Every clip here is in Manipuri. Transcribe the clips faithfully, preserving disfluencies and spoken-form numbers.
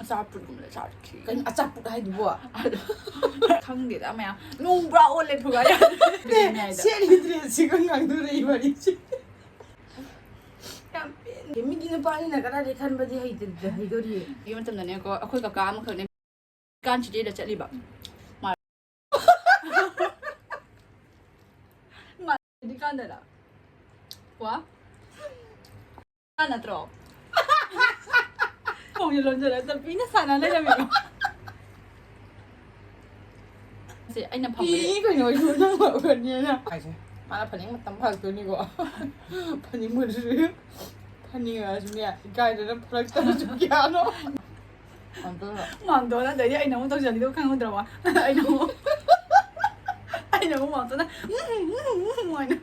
ꯑꯆꯥꯄꯣꯠꯀꯨꯝꯕꯗ ꯆꯥꯔꯛꯈꯤ꯫ ꯀꯩꯅꯣ ꯑꯆꯥꯄꯣꯠ ꯍꯥꯏꯗꯨꯕꯣ? ꯈꯪꯗꯦꯗ ꯃꯌꯥꯝ ꯅꯣꯡ ꯄꯨꯔꯥ ꯑꯣꯜꯂꯦ ꯊꯨꯒꯥꯏ꯫ ꯁꯦꯠꯂꯤꯗ꯭ꯔꯦ ꯁꯤꯒ ꯉꯥꯡꯗꯣꯔꯛꯏ ꯋꯥꯔꯤꯁꯦ꯫ ꯌꯥꯝ ꯄꯦꯟ- ꯃꯤꯒꯤ ꯅꯨꯄꯥꯅꯤꯅ ꯀꯗꯥꯏꯗꯩ ꯈꯟꯕꯗꯤ ꯍꯩꯇ- ꯍꯩꯗꯣꯔꯤ꯫ ꯍꯧꯖꯤꯛꯀꯤ ꯃꯇꯝꯗꯅꯦꯀꯣ ꯑꯩꯈꯣꯏ ꯀꯀꯥ ꯑꯃꯈꯛꯅꯦ ꯀꯥꯟ ꯁꯤꯇꯤꯗ ꯆꯠꯂꯤꯕ꯫ ꯀꯥꯟꯗꯅ ꯋꯥ ꯅꯠꯇ꯭ꯔꯣ? ꯈꯣꯡꯁꯦ ꯂꯣꯟꯖꯜꯂ ꯆꯠꯄꯤꯅ ꯁꯥꯟꯅ ꯂꯩꯔꯝꯃꯦꯕ꯫ ꯁꯦ ꯑꯩꯅ ꯐꯝꯕꯁꯦ ꯀꯤ ꯀꯩꯅꯣ ꯑꯩꯁꯨ ꯅꯪ ꯐꯒꯅꯤꯅ ꯍꯥꯏꯁꯦ꯫ ꯃꯥꯅ ꯐꯅꯤꯡ ꯃꯇꯝ ꯐꯔꯛꯇꯣꯏꯅꯤꯀꯣ꯫ ꯐꯅꯤꯡꯕꯗꯨꯁꯨ ꯐꯅꯤꯡꯉꯁꯨꯅꯦ ꯏꯀꯥꯏꯗꯅ ꯐꯔꯛꯇꯕꯁꯨ ꯀꯌꯥꯅꯣ꯫ ꯑꯝꯇ ꯃꯥꯝꯗꯣꯅ ꯑꯗꯩꯗꯤ ꯑꯩꯅ ꯑꯃꯨꯛ ꯇꯧꯖꯈꯤꯗꯧ ꯈꯪꯍꯧꯗ꯭ꯔꯕ? ꯑꯩꯅ ꯑꯃꯨꯛ ꯑꯩꯅ ꯑꯃꯨꯛ ꯃꯥꯝꯗꯣꯅ ꯎꯝ, ꯎꯝ, ꯎꯝ, ꯎꯝ ꯍꯥꯏꯅ꯫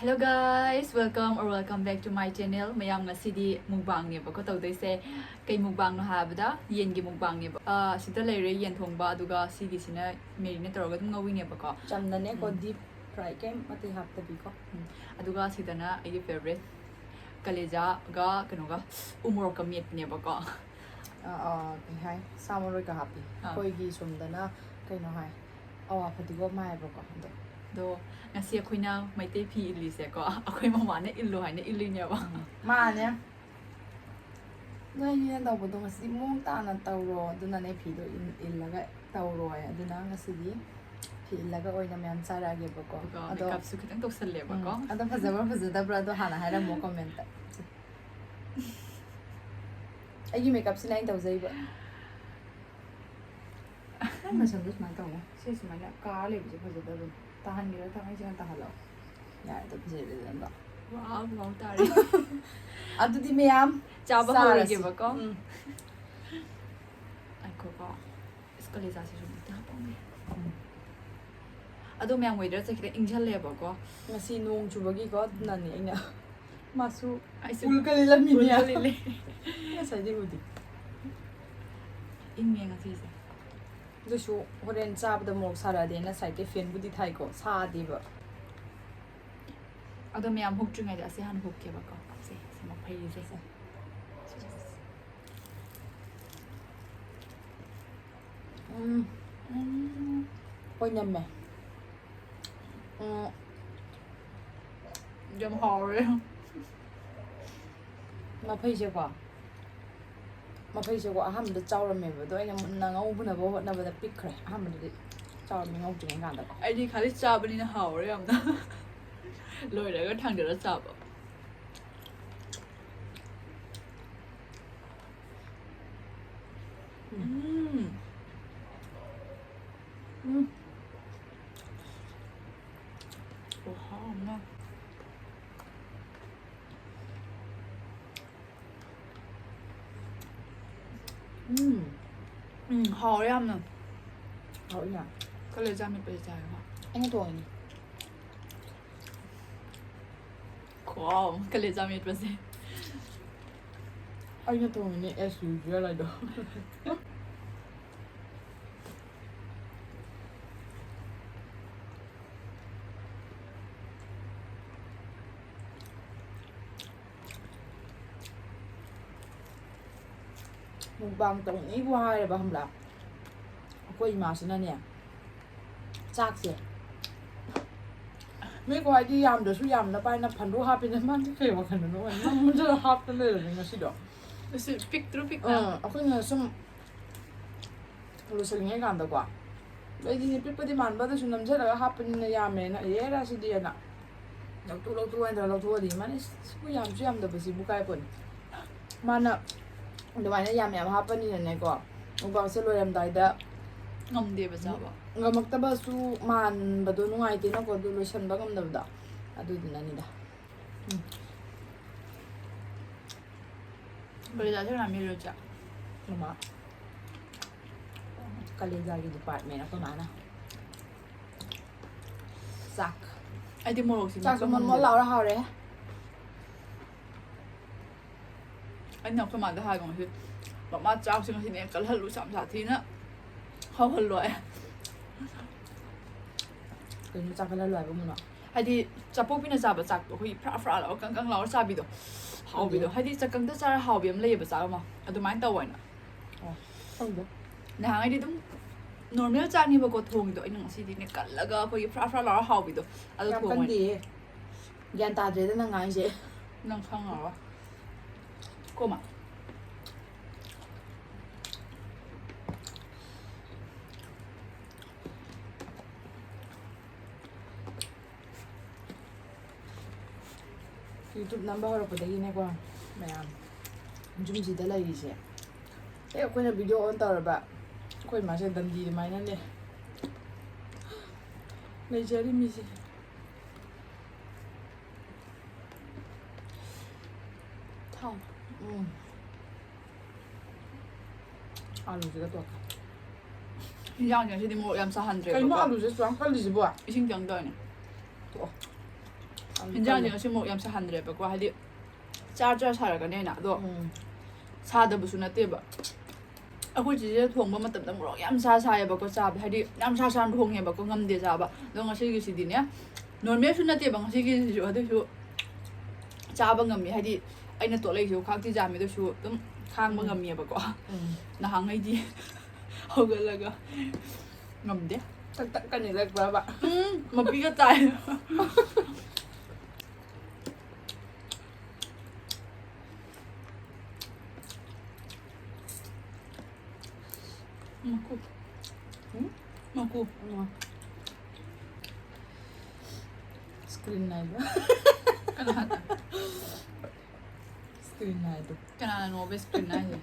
Hello guys, welcome or welcome back to my channel. ꯃꯌꯥꯝ ꯉꯁꯤꯗꯤ ꯃꯨꯛꯕꯥꯡꯅꯦꯕꯀꯣ ꯇꯧꯗꯣꯏꯁꯦ꯫ ꯀꯩ ꯃꯨꯛꯕꯥꯡꯅꯣ ꯍꯥꯏꯕꯗ ꯌꯦꯟꯒꯤ ꯃꯨꯛꯕꯥꯡꯅꯦꯕ꯫ ꯑꯥ, ꯁꯤꯗ ꯂꯩꯔꯦ ꯌꯦꯟ ꯊꯣꯡꯕ, ꯑꯗꯨꯒ ꯁꯤꯒꯤꯁꯤꯅ marinate ꯇꯧꯔꯒ ꯑꯗꯨꯝ ꯉꯧꯋꯤꯅꯦꯕꯀꯣ꯫ ꯆꯝꯅꯅꯦꯀꯣ, ꯎꯝ꯫ Deep fry ꯀꯩꯝ ꯑꯇꯩ ꯍꯥꯞꯇꯕꯤꯀꯣ꯫ ꯎꯝ꯫ ꯑꯗꯨꯒ ꯁꯤꯗꯅ ꯑꯩꯒꯤ favourite ꯀꯂꯦꯖꯥꯒ ꯀꯩꯅꯣꯒ ꯎ ꯃꯣꯔꯣꯛꯀ ꯃꯦꯠꯄꯅꯦꯕꯀꯣ꯫ ꯑꯥ, ꯑꯥ, ꯀꯩ ꯍꯥꯏ? ꯁꯥ ꯃꯔꯣꯏꯒ ꯍꯥꯞꯄꯤ꯫ ꯑꯥ꯫ ꯑꯩꯈꯣꯏꯒꯤ ꯁꯣꯝꯗꯅ ꯀꯩꯅꯣ ꯍꯥꯏ, ꯑꯋꯥ ꯐꯗꯤꯒꯣꯝ ꯍꯥꯏꯌꯦꯕꯀꯣ꯫ ꯑꯗꯣ ꯑꯗꯣ ꯉꯁꯤ ꯑꯩꯈꯣꯏꯅ ꯃꯩꯇꯩ ꯐꯤ ꯏꯜꯂꯤꯁꯦꯀꯣ, ꯑꯩꯈꯣꯏ ꯃꯃꯥꯅ ꯏꯜꯂꯨ ꯍꯥꯏꯅ ꯏꯜꯂꯤꯅꯦꯕ꯫ ꯎꯝ, ꯃꯥꯅꯦ꯫ ꯅꯣꯏꯅꯤꯅ ꯇꯧꯕꯗꯣ ꯉꯁꯤ ꯃꯑꯣꯡ ꯇꯥꯅ ꯇꯧꯔꯣ, ꯑꯗꯨꯅꯅꯦ ꯐꯤꯗꯣ ꯏꯜ-, ꯏꯜꯂꯒ ꯇꯧꯔꯣ ꯍꯥꯏ꯫ ꯑꯗꯨꯅ ꯉꯁꯤꯗꯤ ꯐꯤ ꯏꯜꯂꯒ ꯑꯣꯏꯅ ꯃꯌꯥꯝ ꯆꯥꯔꯛꯑꯒꯦꯕꯀꯣ꯫ ꯑꯗꯨꯒ ꯑꯗꯣ, makeupꯁꯨ ꯈꯤꯇꯪ ꯇꯧꯁꯜꯂꯦꯕꯀꯣ꯫ ꯎꯝ, ꯑꯗꯣ ꯐꯖꯕ꯭ꯔꯥ ꯐꯖꯗꯕ꯭ꯔꯥ ꯑꯗꯣ ꯍꯥꯟꯅ ꯍꯥꯏꯔꯝꯃꯣ commentꯇ꯫ ꯑꯩꯒꯤ makeupꯁꯤꯅ ꯑꯩꯅ ꯇꯧꯖꯩꯕ꯫ ꯅꯪ ꯅꯁꯝꯗꯣ ꯁꯨꯃꯥꯏꯅ ꯇꯧꯕ꯫ ꯁꯤ ꯁꯨꯃꯥꯏꯅ ꯀꯥ ꯂꯩꯕꯁꯦ ꯐꯖꯗꯕꯅꯤ꯫ ꯇꯥꯍꯟꯒꯦꯔꯥ ꯇꯥꯍꯟꯁꯤꯔꯥ ꯇꯥꯍꯜꯂꯣ꯫ ꯌꯥꯔꯦ, ꯑꯗꯨ ꯐꯖꯔꯦꯗꯅ꯫ ꯋꯥꯎ, ꯋꯥꯎ ꯇꯥꯔꯦ꯫ ꯑꯗꯨꯗꯤ ꯃꯌꯥꯝ ꯆꯥꯕ ꯆꯥꯔꯁꯤ꯫ ꯍꯧꯔꯒꯦꯕꯀꯣ꯫ ꯎꯝ꯫ ꯉꯥꯏꯈꯣꯀꯣ꯫ ꯏꯁ, ꯀꯂꯦꯖꯥꯁꯤꯁꯨ ꯑꯝꯇ ꯍꯥꯞꯄꯝꯒꯦ꯫ ꯎꯝ꯫ ꯑꯗꯣ ꯃꯌꯥꯝ weatherꯁꯦ ꯈꯤꯇꯪ ꯏꯪꯁꯜꯂꯦꯕꯀꯣ꯫ ꯉꯁꯤ ꯅꯣꯡ ꯆꯨꯕꯒꯤꯀꯣ, ꯑꯗꯨꯅꯅꯦ ꯑꯩꯅ꯫ ꯃꯥꯁꯨ ꯑꯩꯁꯨ ꯎꯜꯒ ꯂꯤꯜꯂꯝꯃꯤꯅꯦ꯫ ꯎꯜꯒ ꯂꯤꯜꯂꯦ꯫ ꯉꯁꯥꯏꯗꯤ ꯎꯗꯦ꯫ ꯏꯪꯉꯦ ꯉꯁꯤꯁꯦ꯫ ꯑꯗꯨꯁꯨ ꯍꯣꯔꯦꯟ ꯆꯥꯕꯗ ꯃꯣꯔꯣꯛ ꯁꯥꯔꯛꯑꯗꯤꯅ sideꯇꯩ fanꯕꯨꯗꯤ ꯊꯥꯏꯀꯣ, ꯁꯥꯗꯦꯕ꯫ ꯑꯗꯣ ꯃꯌꯥꯝ ꯍꯨꯛꯇ꯭ꯔꯤꯉꯩꯗ ꯑꯁꯤ ꯍꯥꯟꯅ ꯍꯨꯛꯀꯦꯕꯀꯣ꯫ ꯁꯦ, ꯁꯤ ꯃꯐꯩꯁꯦ꯫ ꯎꯝ꯫ ꯎꯝ꯫ ꯑꯣꯏꯅꯝꯃꯦ꯫ ꯎꯝ꯫ ꯌꯥꯝ ꯍꯥꯎꯔꯦ꯫ ꯃꯐꯩꯁꯦꯀꯣ꯫ ꯃꯐꯩꯁꯦꯀꯣ ꯑꯍꯥꯟꯕꯗ ꯆꯥꯎꯔꯝꯃꯦꯕ, ꯑꯗꯣ ꯑꯩꯅ ꯃꯨꯟꯅ ꯉꯧꯅꯕ ꯍꯣꯠꯅꯕꯗ ꯄꯤꯛꯈ꯭ꯔꯦ꯫ ꯑꯍꯥꯟꯕꯗꯗꯤ ꯆꯥꯎꯔꯝꯃꯦ ꯉꯧꯗ꯭ꯔꯤꯉꯩ ꯀꯥꯟꯗꯀꯣ꯫ ꯑꯩꯗꯤ ꯈꯥꯂꯤ ꯆꯥꯕꯅꯤꯅ ꯍꯥꯎꯔꯦ ꯌꯥꯝꯅ꯫ ꯂꯣꯏꯔꯒ ꯊꯥꯡꯗꯔ ꯆꯥꯕ꯫ ꯎꯝ꯫ ꯎꯝ꯫ ꯈꯨꯍꯥꯎ ꯑꯃ꯫ ꯎꯝ꯫ ꯎꯝ, ꯍꯥꯎꯋꯦ ꯌꯥꯝꯅ꯫ ꯍꯥꯎꯋꯤꯅ꯫ ꯀꯂꯦꯖꯥ ꯃꯦꯠꯄꯗꯤ ꯆꯥꯔꯕ? ꯑꯩꯅ ꯊꯣꯡꯉꯤꯅꯦ꯫ ꯈꯨꯍꯥꯎ ꯑꯃ ꯀꯂꯦꯖꯥ ꯃꯦꯠꯄꯁꯦ꯫ ꯑꯩꯅ ꯊꯣꯡꯉꯤꯅꯦ as usual ꯍꯥꯏꯗꯣ꯫ Mukbang ꯇꯧꯅꯤꯕꯨ ꯍꯥꯏꯔꯕ ꯈꯪꯕ꯭ꯔꯥ? ꯑꯩꯈꯣꯏ ꯏꯃꯥꯁꯤꯅꯅꯦ, ꯆꯥꯛꯁꯦ ꯃꯤ ꯈ꯭ꯋꯥꯏꯗꯤ ꯌꯥꯝꯗ꯭ꯔꯁꯨ ꯌꯥꯝꯅꯕ ꯍꯥꯏꯅ ꯐꯟꯗꯣ ꯍꯥꯞꯄꯤꯅꯦ꯫ ꯃꯥꯗꯤ ꯀꯩ ꯋꯥꯈꯜꯗꯅꯣ ꯅꯝꯗꯅ ꯍꯥꯞꯇꯅ ꯂꯩꯔꯝꯃꯦ ꯉꯁꯤꯗꯣ꯫ ꯑꯁꯤ ꯄꯤꯛꯇ꯭ꯔꯨ ꯄꯤꯛꯅ꯫ ꯑꯥ, ꯑꯩꯈꯣꯏꯅ ꯁꯨꯝ ꯂꯣꯏꯁꯤꯜꯂꯤꯉꯩ ꯀꯥꯟꯗꯀꯣ, ꯑꯩꯗꯤ ꯄꯤꯛꯄꯗꯤ ꯃꯥꯟꯕ, ꯑꯗꯨꯁꯨ ꯅꯝꯁꯤꯜꯂꯒ ꯍꯥꯞꯄꯅꯤꯅ ꯌꯥꯝꯃꯦꯅ, ꯑꯦꯔꯥ ꯁꯤꯗꯤꯅ ꯂꯧꯊꯣꯛ ꯂꯧꯊꯣꯛ ꯍꯥꯏꯅ ꯂꯧꯊꯣꯛꯑꯗꯤ, ꯃꯥꯅ ꯁꯤꯕꯨ ꯌꯥꯝꯁꯨ ꯌꯥꯝꯗꯕꯁꯤꯕꯨ ꯀꯥꯏ ꯄꯣꯠꯅꯤ꯫ ꯃꯥꯅ ꯑꯗꯨꯃꯥꯏꯅ ꯌꯥꯝ ꯌꯥꯝ ꯍꯥꯞꯄꯅꯤꯅꯅꯦꯀꯣ, ꯃꯨꯛꯕꯥꯡꯁꯦ ꯂꯣꯏꯔꯝꯗꯥꯏꯗ ꯉꯝꯗꯦꯕ ꯆꯥꯕ꯫ ꯉꯝꯃꯛꯇꯕꯁꯨ ꯃꯥꯟꯕꯗꯣ ꯅꯨꯡꯉꯥꯏꯇꯦꯅꯀꯣ, ꯑꯗꯨ ꯂꯣꯏꯁꯟꯕ ꯉꯝꯗꯕꯗꯣ, ꯑꯗꯨꯗꯨꯅꯅꯤꯗ꯫ ꯎꯝ꯫ ꯀꯂꯦꯖꯥꯁꯦ ꯀꯅꯥ ꯃꯦꯠꯂꯤꯅꯣ ꯆꯦ? ꯃꯃꯥ꯫ ꯀꯂꯦꯖꯥꯒꯤ department ꯑꯩꯈꯣꯏ ꯃꯥꯅ꯫ ꯆꯥꯛ꯫ ꯑꯩꯗꯤ ꯃꯣꯔꯣꯛꯁꯦ ꯆꯥꯛꯁꯨ ꯃꯦꯠꯄ ꯃꯣꯟ ꯃꯣꯟ ꯉꯝꯗꯦꯕ꯫ ꯂꯥꯎꯔ ꯍꯥꯎꯔꯦ꯫ ꯑꯩꯅ ꯑꯩꯈꯣꯏ ꯃꯥꯗ ꯍꯥꯏꯕ ꯉꯁꯤ, "ꯃꯃꯥ, ꯆꯥꯛꯁꯦ ꯉꯁꯤꯅꯦ ꯀꯜꯍꯜꯂꯨ, ꯌꯥꯝ ꯁꯥꯊꯤꯅ ꯍꯥꯎꯍꯜꯂꯣ" ꯍꯥꯏ꯫ ꯀꯩꯅꯣ ꯆꯥꯛꯈꯠꯍꯜꯂꯣ ꯍꯥꯏꯕ ꯃꯨꯅꯣ? ꯍꯥꯏꯗꯤ ꯆꯥꯄꯣꯛꯄꯤꯅ ꯆꯥꯕ ꯆꯥꯛꯇꯣ ꯑꯩꯈꯣꯏꯒꯤ ꯐ꯭ꯔꯥ ꯐ꯭ꯔꯥ ꯂꯥꯎꯔ ꯀꯪ ꯀꯪ ꯂꯥꯎꯔ ꯆꯥꯕꯤꯗꯣ, ꯍꯥꯎꯕꯤꯗꯣ꯫ ꯍꯥꯏꯗꯤ ꯆꯥꯛꯀꯪꯗ ꯆꯥꯔ ꯍꯥꯎꯕꯤ ꯑꯃ ꯂꯩꯌꯦꯕ, ꯆꯥꯛ ꯑꯃ ꯑꯗꯨꯃꯥꯏꯅ ꯇꯧꯋꯦꯅ꯫ ꯈꯪꯗꯦ꯫ ꯅꯍꯥꯟꯉꯩꯗꯤ ꯑꯗꯨꯝ ꯅꯣꯔꯃꯦꯜ ꯆꯥꯛꯅꯦꯕꯀꯣ ꯊꯣꯡꯉꯤꯗꯣ, ꯑꯩꯅ ꯉꯁꯤꯗꯤꯅꯦ ꯀꯜꯂꯒ ꯑꯩꯈꯣꯏꯒꯤ ꯐ꯭ꯔꯥ ꯐ꯭ꯔꯥ ꯂꯥꯎꯔ ꯍꯥꯎꯕꯤꯗꯣ ꯑꯗꯨ ꯌꯥꯝ ꯊꯣꯡꯉꯦ꯫ ꯀꯟꯗꯦꯌꯦ꯫ ꯒ꯭ꯌꯥꯟ ꯇꯥꯗ꯭ꯔꯦꯗ ꯅꯪ ꯉꯥꯡꯉꯤꯁꯦ꯫ ꯅꯪ ꯈꯪꯉꯔꯣꯏ꯫ ꯀꯣꯃ꯫ YouTube ꯅꯝꯕ ꯍꯧꯔꯛꯄꯗꯒꯤꯅꯦꯀꯣ ꯃꯌꯥꯝ, ꯌꯨꯝꯁꯤꯗ ꯂꯩꯔꯤꯁꯦ꯫ ꯍꯦꯛ ꯑꯩꯈꯣꯏꯅ video on ꯇꯧꯔꯕ, ꯑꯩꯈꯣꯏ ꯃꯥꯁꯦ ꯗꯟꯗꯤ ꯑꯗꯨꯃꯥꯏꯅꯅꯦ ꯂꯩꯖꯔꯤꯃꯤꯁꯦ꯫ ꯊꯥꯎ꯫ ꯎꯝ꯫ ꯑꯥꯂꯨꯁꯤꯒ ꯇꯣꯠꯈ꯭ꯔꯦ꯫ ꯏꯟꯖꯥꯡꯁꯦ ꯉꯁꯤꯗꯤ ꯃꯣꯔꯣꯛ ꯌꯥꯝ ꯁꯥꯍꯟꯗ꯭ꯔꯦꯕꯀꯣ꯫ ꯀꯩꯅꯣ ꯑꯥꯂꯨꯁꯦ ꯁꯨꯌꯥꯝ ꯀꯜꯂꯤꯁꯤꯕꯣ? ꯏꯁꯤꯡ ꯆꯪꯗꯕꯅꯦ꯫ ꯇꯣꯛꯑꯣ꯫ ꯑꯥꯂꯨ ꯏꯟꯖꯥꯡꯁꯦ ꯀꯜꯂꯦ꯫ ꯉꯁꯤ ꯃꯣꯔꯣꯛ ꯌꯥꯝ ꯁꯥꯍꯟꯗ꯭ꯔꯦꯕꯀꯣ, ꯍꯥꯏꯗꯤ ꯆꯥꯔ ꯆꯥꯔ ꯁꯥꯔꯛꯀꯅꯦꯅ꯫ ꯑꯗꯣ ꯎꯝ꯫ ꯁꯥꯗꯕꯁꯨ ꯅꯠꯇꯦꯕ꯫ ꯑꯩꯈꯣꯏ ꯆꯦꯁꯦ ꯊꯣꯡꯕ ꯃꯇꯝꯗ ꯃꯣꯔꯣꯛ ꯌꯥꯝ ꯁꯥ ꯁꯥꯏꯌꯦꯕꯀꯣ ꯆꯥꯕ, ꯍꯥꯏꯗꯤ ꯌꯥꯝ ꯁꯥ ꯁꯥꯅ ꯊꯣꯡꯉꯦꯕꯀꯣ, ꯉꯝꯗꯦ ꯆꯥꯕ꯫ ꯑꯗꯣ ꯉꯁꯤꯒꯤꯁꯤꯗꯤꯅꯦ, ꯅꯣꯔꯃꯦꯜꯁꯨ ꯅꯠꯇꯦꯕ ꯉꯁꯤꯒꯤꯁꯤꯁꯨ, ꯑꯗꯨꯏꯁꯨ ꯆꯥꯕ ꯉꯝꯃꯤ꯫ ꯍꯥꯏꯗꯤ ꯑꯩꯅ ꯇꯣꯠꯂꯛꯏꯁꯨ ꯈꯥꯛꯇꯤ ꯌꯥꯝꯃꯤ, ꯑꯗꯨꯁꯨ ꯑꯗꯨꯝ ꯈꯥꯡꯕ ꯎꯝ꯫ ꯉꯝꯃꯦꯕꯀꯣ꯫ ꯎꯝ꯫ ꯅꯍꯥꯟꯉꯩꯗꯤ ꯍꯧꯒꯠꯂꯒ ꯉꯝꯗꯦ꯫ ꯇꯛ ꯇꯛ ꯀꯅꯤꯔꯛꯄ꯭ꯔꯕ? ꯎꯝ, ꯃꯄꯤꯒ ꯇꯥꯏ꯫ ꯃꯀꯨ꯫ ꯎꯝ? ꯃꯀꯨ꯫ ꯎꯝ꯫ Screen ꯅꯥꯏꯕ꯫ ꯀꯅꯥꯅ? Screen ꯅꯥꯏꯗꯣ꯫ ꯀꯅꯥꯅꯅꯣꯕ screen ꯅꯥꯏꯁꯦ?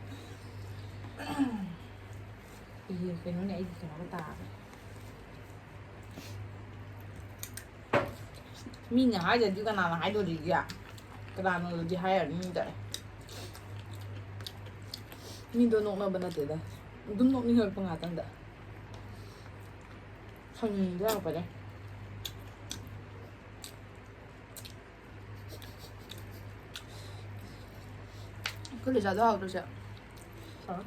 ꯑꯩꯒꯤ ꯀꯩꯅꯣꯅꯦ, ꯑꯩꯒꯤ ꯀꯩꯅꯣꯒ ꯇꯥꯔꯦ꯫ ꯃꯤꯅ ꯍꯥꯏꯗ꯭ꯔꯗꯤ ꯀꯅꯥꯅ ꯍꯥꯏꯗꯣꯔꯤꯒꯦ? ꯀꯅꯥꯅꯣꯗꯤ ꯍꯥꯏꯔꯅꯤ ꯃꯤꯗ꯫ ꯃꯤꯗꯣ ꯅꯣꯛꯅꯕ ꯅꯠꯇꯦꯗ꯫ ꯑꯗꯨꯝ ꯅꯣꯛꯅꯤꯡꯉꯛꯄ ꯉꯥꯛꯇꯪꯗ꯫ ꯈꯪꯅꯤꯡꯕ ꯌꯥꯎꯔꯛꯄꯅꯦ꯫ ꯑꯩꯈꯣꯏ ꯂꯤꯆꯥꯗꯣ ꯍꯥꯎꯇ꯭ꯔꯣ ꯆꯦ? ꯍꯥꯎ꯫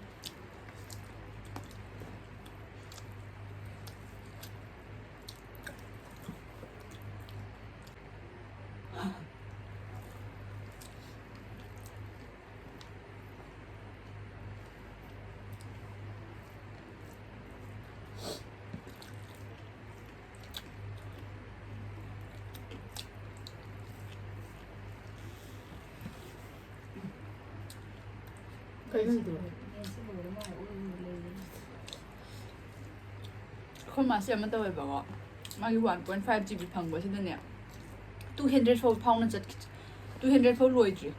ꯑꯩꯈꯣꯏ ꯃꯥꯁꯦ ꯑꯃ ꯇꯧꯋꯦꯕꯀꯣ, ꯃꯥꯒꯤ one point five G B ꯐꯪꯕꯁꯤꯗꯅꯦ, ꯇꯨ ꯍꯟꯗ꯭ꯔꯦꯗ ꯐꯥꯎ ꯐꯥꯎꯅ ꯆꯠꯈꯤ꯫ ꯇꯨ ꯍꯟꯗ꯭ꯔꯦꯗ ꯐꯥꯎ ꯂꯣꯏꯗ꯭ꯔꯤ꯫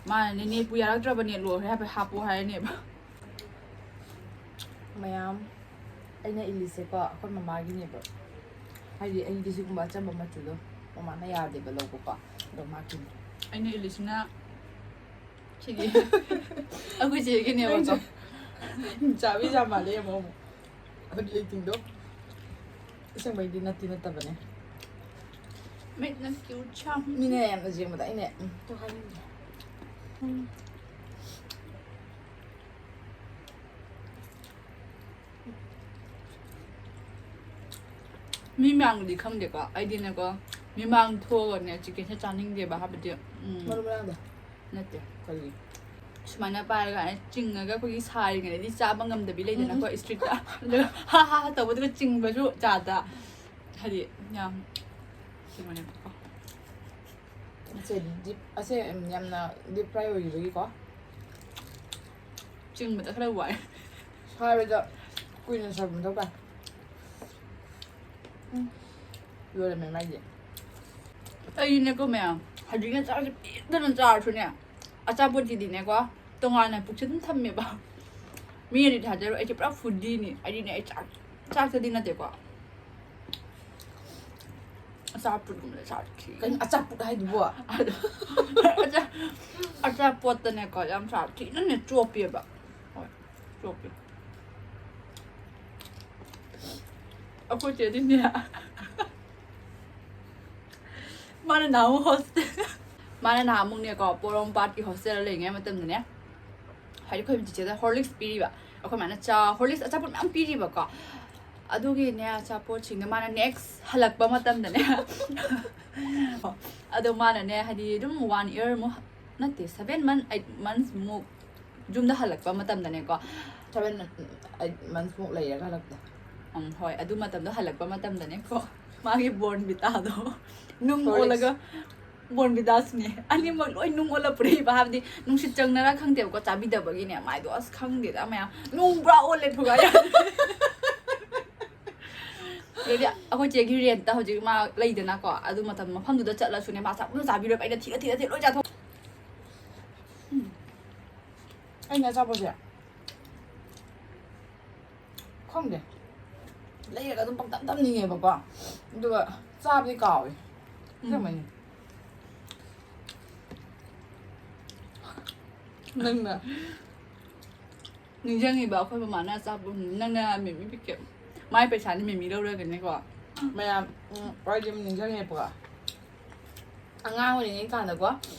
ꯃꯥꯅꯅꯦ, "ꯅꯦꯠꯄꯨ ꯌꯥꯔꯛꯇ꯭ꯔꯕ, ꯅꯦꯠ ꯂꯣꯏꯈ꯭ꯔꯦ ꯍꯥꯏꯐꯦꯠ ꯍꯥꯞꯄꯣ" ꯍꯥꯏꯔꯅꯦꯕ꯫ ꯃꯌꯥꯝ, ꯑꯩꯅ ꯏꯜꯂꯤꯁꯦꯀꯣ ꯑꯩꯈꯣꯏ ꯃꯃꯥꯒꯤꯅꯦꯕ꯫ ꯍꯥꯏꯗꯤ ꯑꯩꯗꯤ ꯁꯤꯒꯨꯝꯕ ꯑꯆꯝꯕ ꯃꯆꯨꯗꯣ ꯃꯃꯥꯅ ꯌꯥꯗꯦꯕ ꯂꯧꯕꯀꯣ꯫ ꯑꯗꯣ ꯃꯥꯒꯤꯅꯦ꯫ ꯑꯩꯅ ꯏꯜꯂꯤꯁꯤꯅ ꯁꯤꯒꯤ ꯑꯩꯈꯣꯏ ꯆꯦꯒꯤꯅꯦꯕꯀꯣ꯫ ꯅꯪꯁꯦ ꯆꯥꯕꯤ ꯆꯥ ꯃꯥꯜꯂꯦ ꯑꯃꯨꯛ ꯑꯃꯨꯛ꯫ ꯑꯩꯈꯣꯏꯒꯤ ꯑꯦꯛꯇꯤꯡꯗꯣ ꯑꯁꯦꯡꯕꯩꯗꯤ ꯅꯠꯇꯤ ꯅꯠꯇꯕꯅꯦ꯫ ꯃꯤꯠꯅ ꯀ꯭ꯌꯨꯠ ꯁꯥꯡ꯫ ꯃꯤꯅ ꯌꯥꯝꯅ ꯌꯦꯡꯕꯗ ꯑꯩꯅ ꯎꯝ ꯇꯧ ꯍꯥꯏꯅꯤꯡꯗꯦ꯫ ꯎꯝ꯫ ꯃꯤ ꯃꯌꯥꯝꯒꯤꯗꯤ ꯈꯪꯗꯦꯀꯣ, ꯑꯩꯗꯤꯅꯦꯀꯣ, ꯃꯤꯃꯥꯡ ꯊꯣꯛꯑꯒꯅꯦ ꯆꯤꯛꯀꯟꯁꯦ ꯆꯥꯅꯤꯡꯗꯦꯕ, ꯍꯥꯏꯕꯗꯤ, ꯎꯝ, ꯃꯔꯨ ꯃꯔꯥꯡꯗꯣ? ꯅꯠꯇꯦ꯫ ꯀꯔꯤ? ꯁꯨꯃꯥꯏꯅ ꯄꯥꯏꯔꯒ ꯆꯤꯡꯉꯒ ꯑꯩꯈꯣꯏꯒꯤ ꯁꯥꯔꯤꯉꯩꯗꯗꯤ ꯆꯥꯕ ꯉꯝꯗꯕꯤ ꯂꯩꯗꯅꯀꯣ, ꯎꯝ, ꯎꯝ꯫ ꯏꯁꯇ꯭ꯔꯤꯠꯇ꯫ ꯑꯗꯨꯒ ꯍꯥ ꯍꯥ ꯍꯥ ꯇꯧꯕꯗꯨꯒ ꯆꯤꯡꯕꯁꯨ ꯖꯥꯠꯇ꯫ ꯍꯥꯏꯗꯤ ꯌꯥꯝ ꯀꯩꯅꯣꯅꯦꯕꯀꯣ꯫ ꯑꯁꯦ ꯗꯤꯞ, ꯑꯁꯦ ꯌꯥꯝꯅ ꯗꯤꯞ ꯐ꯭ꯔꯥꯏ ꯑꯣꯏꯈꯤꯕꯒꯤꯀꯣ꯫ ꯆꯤꯡꯕꯗ ꯈꯔ ꯋꯥꯏ꯫ ꯁꯥꯕꯗ ꯀꯨꯏꯅ ꯁꯧꯕ ꯃꯊꯧ ꯇꯥꯏ꯫ ꯎꯝ꯫ ꯂꯣꯏꯔꯝꯃꯦ ꯃꯥꯏꯗꯤ꯫ ꯑꯩꯅꯦꯀꯣ ꯃꯌꯥꯝ, ꯍꯧꯖꯤꯛꯅ ꯆꯥꯛꯁꯦ ꯄꯦꯟꯗꯅ ꯆꯥꯔꯁꯨꯅꯦ, ꯑꯆꯥꯄꯣꯠꯀꯤꯗꯤꯅꯦꯀꯣ, ꯇꯣꯉꯥꯟꯅ ꯄꯨꯛꯁꯦ ꯑꯗꯨꯝ ꯊꯝꯃꯦꯕ꯫ ꯃꯤꯅꯗꯤ ꯊꯥꯖꯔꯣꯏ, ꯑꯩꯁꯦ ꯄꯨꯔꯥ ꯐꯨꯗꯤꯅꯤ꯫ ꯑꯩꯗꯤꯅꯦ, ꯑꯩ ꯆꯥꯛ, ꯆꯥꯛꯇꯗꯤ ꯅꯠꯇꯦꯀꯣ꯫ ꯑꯆꯥꯄꯣꯠꯀꯨꯝꯕꯗ ꯆꯥꯔꯗꯤ ꯈꯤꯔꯦ꯫ ꯀꯩꯅꯣ ꯑꯆꯥꯄꯣꯠ ꯍꯥꯏꯗꯨꯕꯣ? ꯑꯗꯣ ꯑꯆꯥ-, ꯑꯆꯥꯄꯣꯠꯇꯅꯦꯀꯣ, ꯌꯥꯝ ꯆꯥꯔꯗꯤ ꯊꯤꯅꯅꯦ ꯆꯣꯞꯄꯦꯕ꯫ ꯍꯣꯏ, ꯆꯣꯞꯄꯦ꯫ ꯑꯩꯈꯣꯏ ꯆꯦꯗꯤꯅꯦ, ꯃꯥꯅ ꯅꯍꯥꯟꯃꯨꯛ ꯍꯣꯁꯇꯦꯜ, ꯃꯥꯅ ꯅꯍꯥꯟꯃꯨꯛꯅꯦꯀꯣ, ꯄꯣꯔꯣꯝꯄꯥꯠꯀꯤ ꯍꯣꯁꯇꯦꯜꯗ ꯂꯩꯔꯤꯉꯩ ꯃꯇꯝꯗꯅꯦ, ꯍꯥꯏꯗꯤ ꯑꯩꯈꯣꯏ ꯆꯤꯆꯦꯗ ꯍꯣꯔꯂꯤꯛꯁ ꯄꯤꯔꯤꯕ, ꯑꯩꯈꯣꯏ ꯃꯥꯅ ꯆꯥ, ꯍꯣꯔꯂꯤꯛꯁ ꯑꯆꯥꯄꯣꯠ ꯃꯌꯥꯝ ꯄꯤꯔꯤꯕꯀꯣ꯫ ꯑꯗꯨꯒꯤꯅꯦ, ꯑꯆꯥꯄꯣꯠꯁꯤꯡꯗꯣ ꯃꯥꯅ ꯅꯦꯛꯁ ꯍꯜꯂꯛꯄ ꯃꯇꯝꯗꯅꯦ, ꯑꯗꯣ ꯃꯥꯅꯅꯦ, ꯍꯥꯏꯗꯤ ꯑꯗꯨꯝ ꯋꯥꯟ ꯏꯌꯔ ꯃꯨꯛ, ꯅꯠꯇꯦ, ꯁꯚꯦꯟ ꯃꯟ, ꯑꯩꯠ ꯃꯟꯁ ꯃꯨꯛ ꯌꯨꯝꯗ ꯍꯜꯂꯛꯄ ꯃꯇꯝꯗꯅꯦꯀꯣ꯫ ꯁꯚꯦꯟ, ꯑꯩꯠ ꯃꯟꯁ ꯃꯨꯛ ꯂꯩꯔꯒ ꯍꯜꯂꯛꯄꯗ꯫ ꯎꯝ, ꯍꯣꯏ, ꯑꯗꯨ ꯃꯇꯝꯗꯣ ꯍꯜꯂꯛꯄ ꯃꯇꯝꯗꯅꯦꯀꯣ, ꯃꯥꯒꯤ ꯕꯣꯔꯟꯚꯤꯇꯥꯗꯣ ꯅꯨꯡ ꯍꯣꯔꯂꯤꯛꯁ ꯑꯣꯜꯂꯒ ꯕꯣꯔꯟꯕꯤꯗꯥꯁꯨꯅꯦ, ꯑꯅꯤꯃꯛ ꯂꯣꯏ ꯅꯨꯡ ꯑꯣꯜꯂ ꯄꯨꯔꯛꯏꯕ꯫ ꯍꯥꯏꯕꯗꯤ ꯅꯨꯡꯁꯤꯠ ꯆꯪꯅꯔꯥ ꯈꯪꯗꯦꯕꯀꯣ, ꯆꯥꯕꯤꯗꯕꯒꯤꯅꯦ꯫ ꯃꯥꯏꯗꯣ ꯑꯁ ꯈꯪꯗꯦꯗ, ꯃꯌꯥꯝ ꯅꯨꯡ ꯄꯨꯔꯥ ꯑꯣꯜꯂꯦ ꯊꯨꯒꯥꯏ ꯌꯥꯗꯦ꯫ ꯑꯗꯩꯗꯤ ꯑꯩꯈꯣꯏ ꯆꯦꯒꯤ ꯔꯦꯟꯠꯇ ꯍꯧꯖꯤꯛ ꯃꯥ ꯂꯩꯗꯅꯀꯣ, ꯑꯗꯨ ꯃꯇꯝ ꯃꯐꯝꯗꯨꯗ ꯆꯠꯂꯁꯨꯅꯦ, ꯃꯥ ꯆꯥꯕ ꯆꯥꯕꯤꯔꯣꯏꯕ꯫ ꯑꯩꯅ ꯊꯤꯔ ꯊꯤꯔ ꯊꯤꯔ ꯂꯣꯏ ꯆꯥꯊꯣꯛ꯫ ꯎꯝ꯫ ꯑꯩꯅ ꯑꯆꯥꯄꯣꯠꯁꯦ ꯈꯪꯗꯦ, ꯂꯩꯔꯒ ꯑꯗꯨꯝ ꯄꯪꯇꯝ ꯇꯝꯅꯤꯡꯉꯦꯕꯀꯣ, ꯑꯗꯨꯒ ꯆꯥꯕꯗꯤ ꯀꯥꯎꯋꯦ꯫ ꯎꯝ꯫ ꯑꯁꯦꯡꯕꯩꯅꯦ꯫ ꯅꯪꯅ ꯅꯤꯡꯁꯤꯡꯉꯤꯕ ꯑꯩꯈꯣꯏ ꯃꯃꯥꯅ ꯑꯆꯥꯄꯣꯠ, ꯅꯪꯅ ꯃꯤꯃꯤ ꯄꯤꯀꯦꯠ, ꯃꯥꯏ ꯄꯩꯁꯥꯅꯤ ꯃꯤꯃꯤ ꯂꯧꯔꯒꯅꯦꯀꯣ꯫ ꯃꯌꯥꯝ, ꯎꯝ, ꯋꯥꯔꯤ ꯑꯃ ꯅꯤꯡꯁꯤꯡꯉꯦꯕꯀꯣ꯫ ꯑꯉꯥꯡ ꯑꯣꯏꯔꯤꯉꯩ ꯀꯥꯟꯗꯀꯣ,